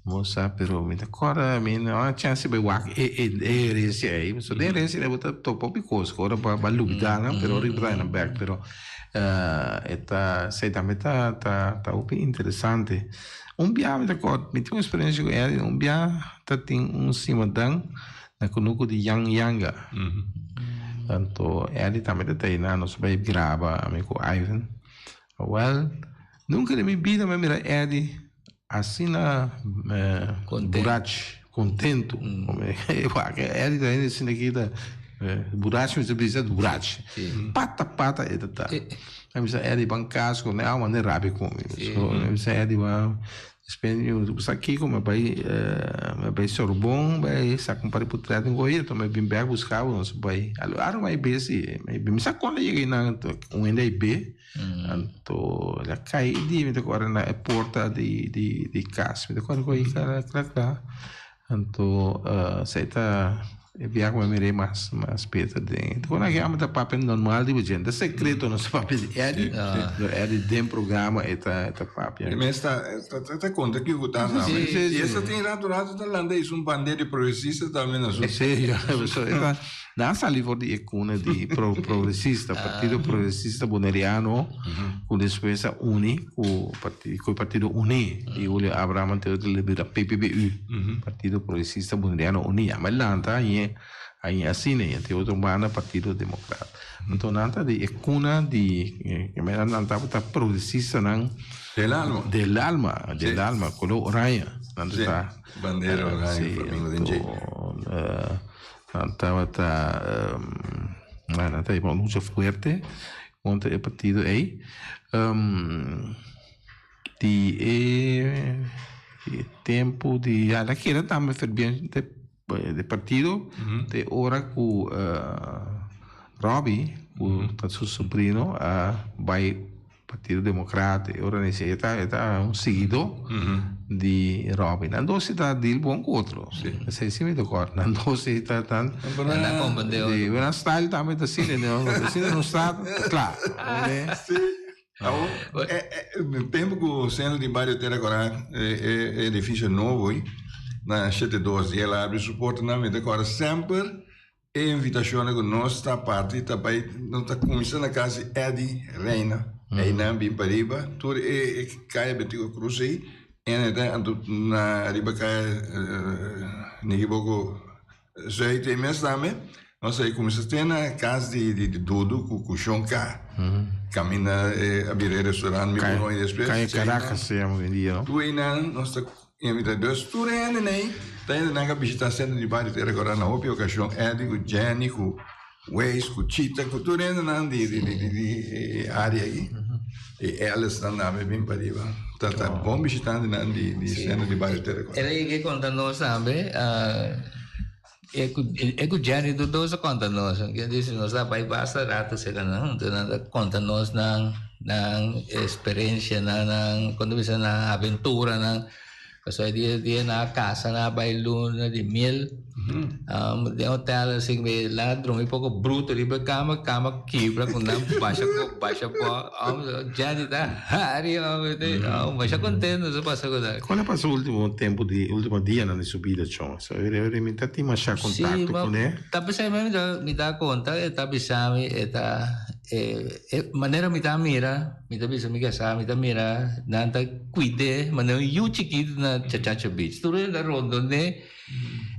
Bo sa pero mi ta kòrda mi no a chèns di bai wak e e herensia ei. So den herensia ei bo ta topa hopi kos ku ora bo a lubidá nan pero ora bo ta nan bèk pero e ta esei tambe ta ta ta hopi interesante. Un bia mi ta kòrda mi tin un eksperensia ku Eddie un bia ta tin un simadan Na kunuku di Yang Yanga. Anto Eddie tambe ta ta einan, nos a bai graba ami ku Ivan. Awel, nunka den mi bida mi a mira Eddie asina burach, kontentu. Wak, Eddie ta hende asina ki ta burach mi ta bisa burach. Pata pata e ta ta. Mi bisa Eddie ban kas ku mi, a wak rabia ku mi. So mi bisa Eddie ban. Despues mi bo sa kiko mi a bai mi a bai Sorbon bai saka un par di potret un kohe enton mi a bin bek buska bo nos a bai alo aro mi a be si mi sa kon a yega einan un hende a be anto el a kai e dia mi ta kore na e porta di di kas mi ta kore kohe kla kla kla Anto esei ta e biaha ku mi a mir'é mas mas beter den. Te kon aki amo ta papia normal di bo djente. Ta sekreto nos ta papia di Eddie. Pero Eddie den programa e ta e ta papia. E mes ta ta konta kiko ta tambe. I esta tin rato rato ta landa i su un bandera di progresista tambe na su. Sí, so e ta Nan a sali for di e cuna di progresista, Partido Progresista Boneriano, cu despues a uni cu e Partido Uní di Julio Abraham anto el a bira PPBU, Partido Progresista Boneriano Uní. Ame lanta aña asina y anto e otro banda Partido Democrat. Anto nan ta di e cuna di, nan tabata progresistanan Del alma. Del alma, del alma, color oranje. Nan ta. Bandera oranje, flamingo den dje. Nan tabata nan ta hiba un lucha fuerte kontra e partido ei. Di e tempu di ya la keda tambe ferviente di partido te ora ku Robbie ku ta su sobrino a bai Partido Democrat e ora nesi e ta e ta un siguidó di Robin. Nan dos si ta deal bon ku otro. Esei si mi ta kòrda. Nan dos si ta tan. Nan a komprendé otro. Di nan style tambe ta asina no. Asina nos ta kla. Si. Awor e tempu ku Centro di Bario Tera Kòrá e edifisio nobo ei na 72 di el a abri su portanan mi ta kòrda semper E invitacionnan cu nos ta parti ta bay, nos ta cuminsa na cas di Eddie Reina, eynan bin pariba, tur e caya Betico Cruz ey, en eta anto na riba caya mi equivoco Zuid ey mes tambe, nos a cuminsa te na cas di Dudu cu Shon Ka, caminda a bira e restaurant Mi Buron y despues. Caya Caracas se llama hoy en dia, no? Tur eynan nos ta. I mi ta dus tur hende nei ta hende nan ka bishita sentro di bario ta rekorda na hopi okashon Eddie ku Jenny ku Weis ku Chita ku tur hende nan di di di e area aki. E Ellis nan tambe bin pariba. Ta ta bon bishitantenan di di seno di Bario Terreco. El a yega konta nos tambe, e ku e ku Jenny tur dos a konta nos. Ken disi nos a bai basta rato serka nan, enton nan ta konta nos nan nan eksperensianan, nan kon ta bisa nan aventuranan. Pasobra e dia dia nan a kasa nan a bai luna di miel den hotel así mi nan a drumi poko bruto riba e kama, kama kibra ku nan basha ko basha po Jenny ta hari hombre masha kontento su pasa ku nan. Kon a pasa ultimo tempo di ultimo dianan di su bida chon? So mi ta tin masha kontakto kuné. Ta pesei mi mi ta konta e ta bisa mi e ta E manera mi ta mira, mi ta bisa mi casá, mi ta mira nan ta cuid'é manera un yu chikitu na Chachacha Beach. Tur hende ta rondon'é,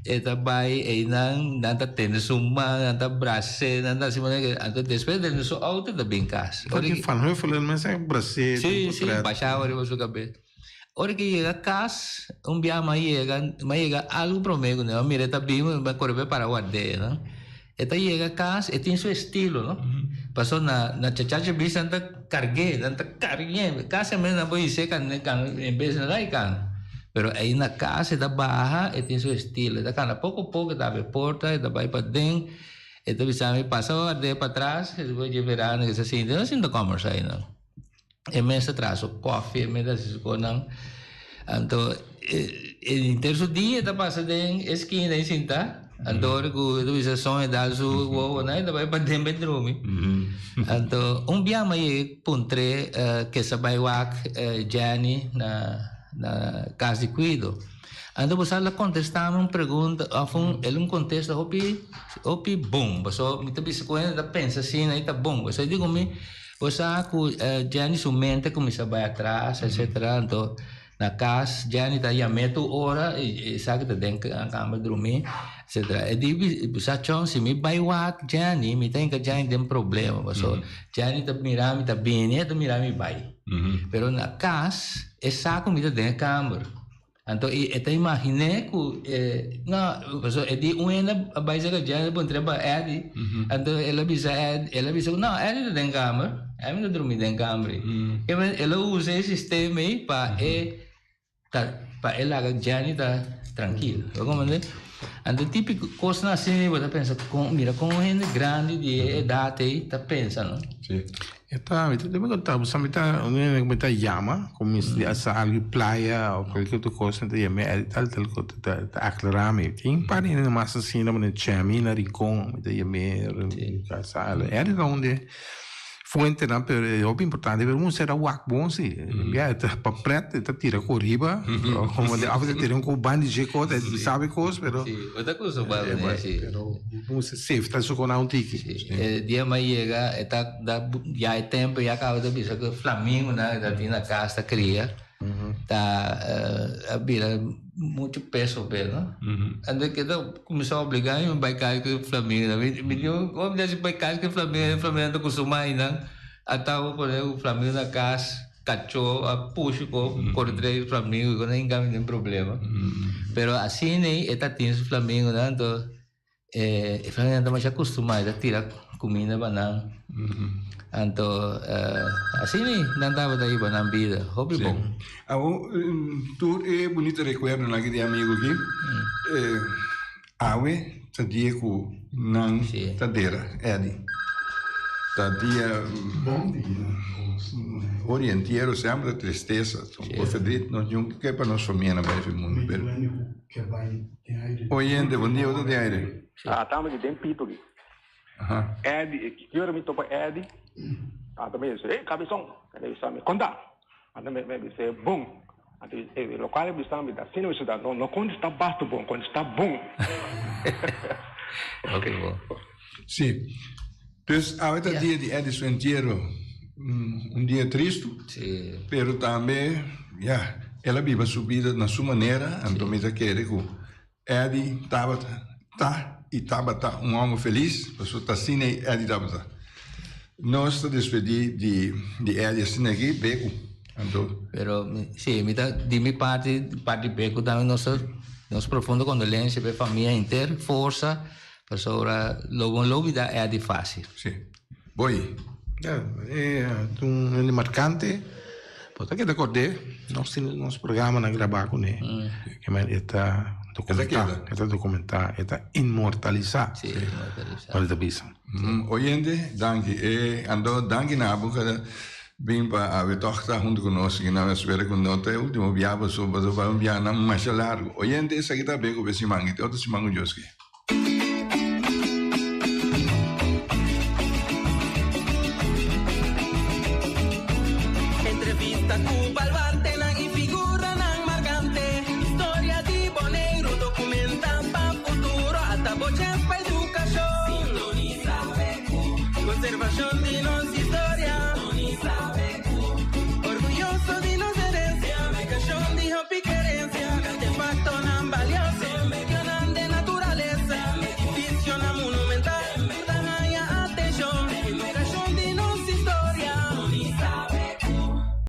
e ta bai einan, nan ta tene su man, nan ta bras'é, nan ta hasi manera ke, anto despues den su auto e ta bin cas. Ora ki Van Huffelen mes a bras'é Sí, sí, bashaba riba su cabes. Ora ki yega cas, un bia mi a yega, mi a yega algo prome cu mi mira e ta bin, mi a core bay para ward'é, no. E ta yega cas, e tin su estilo, no. Pasobra na na chachacha bis nan ta cargu'é, nan ta cargu'é, casi mes nan por his'é can can en bes nan rai can. Pero ey na cas e ta baha, e tin su estilo, e ta cana poco poco, e ta habri porta, e ta bay paden, e ta bisa mi pasa ward'é patras, despues dje verano ke sa sinti, no sinta combersa ey no. E mes ta traha su koffie, e mes ta hasi su konan. Anto e henter su dia ta pasa den e skina ei sinta. Anto ora ku e ta bisa son e dal su wowonan e ta bai paden bai drumi. Anto un bia mi a yega puntr'é ke sa bai wak Jenny na na kas di kuido. Anto bo sa el a kontestá mi un pregunta òf un el un kontesta hopi hopi bon pasobra mi ta bisa ku hende ta pensa asina i ta bon. Pasobra e di ku mi. Bo sa ku Jenny su mente kuminsá bai atras etcetera anto na kas Jenny ta yam'é tur ora i esaki ta den kamber drumí etcetera e di bo sa chon si mi bai wak Jenny mi ta hinka Jenny den problema pasobra Jenny ta mira mi ta bini e ta mira mi bai pero na kas e sa ku mi ta den e kamber. Anto e ta imaginé ku e no, pasobra e di un hende a bai serka dje, a puntra pa Eddie, anto el a bisa Eddie, el a bisa ku no, Eddie ta den kamer, Eddie ta drumi den kamer ei. El a usa e sistema ei pa e ta pa e laga Jenny ta trankil, bo komprende? Anto típiko kosnan asina bo ta pensa kon mira kon un hende grandi di e edat ei ta pensa no. E ta, mi ta debe konta bo sa mi ta un hende ku mi ta yama ku mi a sali di playa o kualke otro kos mi ta yama e tal tal ku ta ta aklará mi. Tin un par di hende mas asina manera Chemi na Rincon mi ta yam'é ta sali. E ta un di fuentenan pero e hopi importante pero un sera wak bon si. Bia e ta pa pret e ta tira ku riba komo di òf e ta tira un ku ban di dje kos e sabi kos pero Si, bo ta kustumbrá kuné si. Pero un safe ta sokona un tiki. Si, e dia mi a yega e ta da ya e tempo ya caba ta bisa cu flamingonan ta tin na cas ta cria ta a bira mucho peso p'e no anto ke ta cuminsa obliga mi bay cas cu e flamingonan mi di como mi ta haci bay cas cu e flamingonan e flamingonan ta cusuma aynan ata bo pone un flamingo na cas cacho a pushi cu por trei flamingo cu nan hinca mi den problema pero asina e ta tin su flamingonan anto E famianan ta masha kustumá, e ta tira kuminda pa nan. Anto asina nan tabata hiba nan bida, hopi bon. Awor, tur e bunita rekuerdonan aki di e amigu aki, awe ta dia ku nan ta dera, Eddy. Ta dia ora di entiero semper ta tristesa, un kos verdriet, nos nunka ke pa nos famianan bai fi mundu, pero. Oyente, bon dia, otro di aire. Ah, tamba di den pito ki. Aha. Eddie, ki ora mi topa Eddie, anta mi dice, hey, cabezón. Anta mi bisa, konta. Anta mi mi dice, bon. Anta e locual mi bisa, mi da asina mi bisa, no, no contesta basto bon, contesta bon. Ok, bon. Sí. Dus awe ta dia di Eddie su entiero, un dia tristu. Sí. Pero tambe, ya, el a biba su bida na su manera, anto mi ta kere ku Eddie tabata, ta i tabata un hòmber felis, pasobra ta asina ei Eddie tabata. Nos ta despedí di di Eddie asina aki, Beku, anto. Pero, sí, mi ta, di mi parti, parti Beku tambe nos ta, nos profundo kondolensia pa e famia henter, forsa, Pasobra lo bo no lubida Eddie facil. Sí. Boy. Ya, e ta un hende markante. Bo ta keda kord'é, nos tin nos programanan grabá kuné. Ke men e ta dokumentá, e ta dokumentá, e ta inmortalisá. Sí, inmortalisá. Ora ta bisa. Oyente, danki. E anto danki na abo kada bin pa awe tòg ta huntu ku nos. I nan a spera ku no ta e último biaha pasobra pasobra un biahanan masha largu. Oyente, esaki ta beko pa e siman i te otro siman ku Dios ke.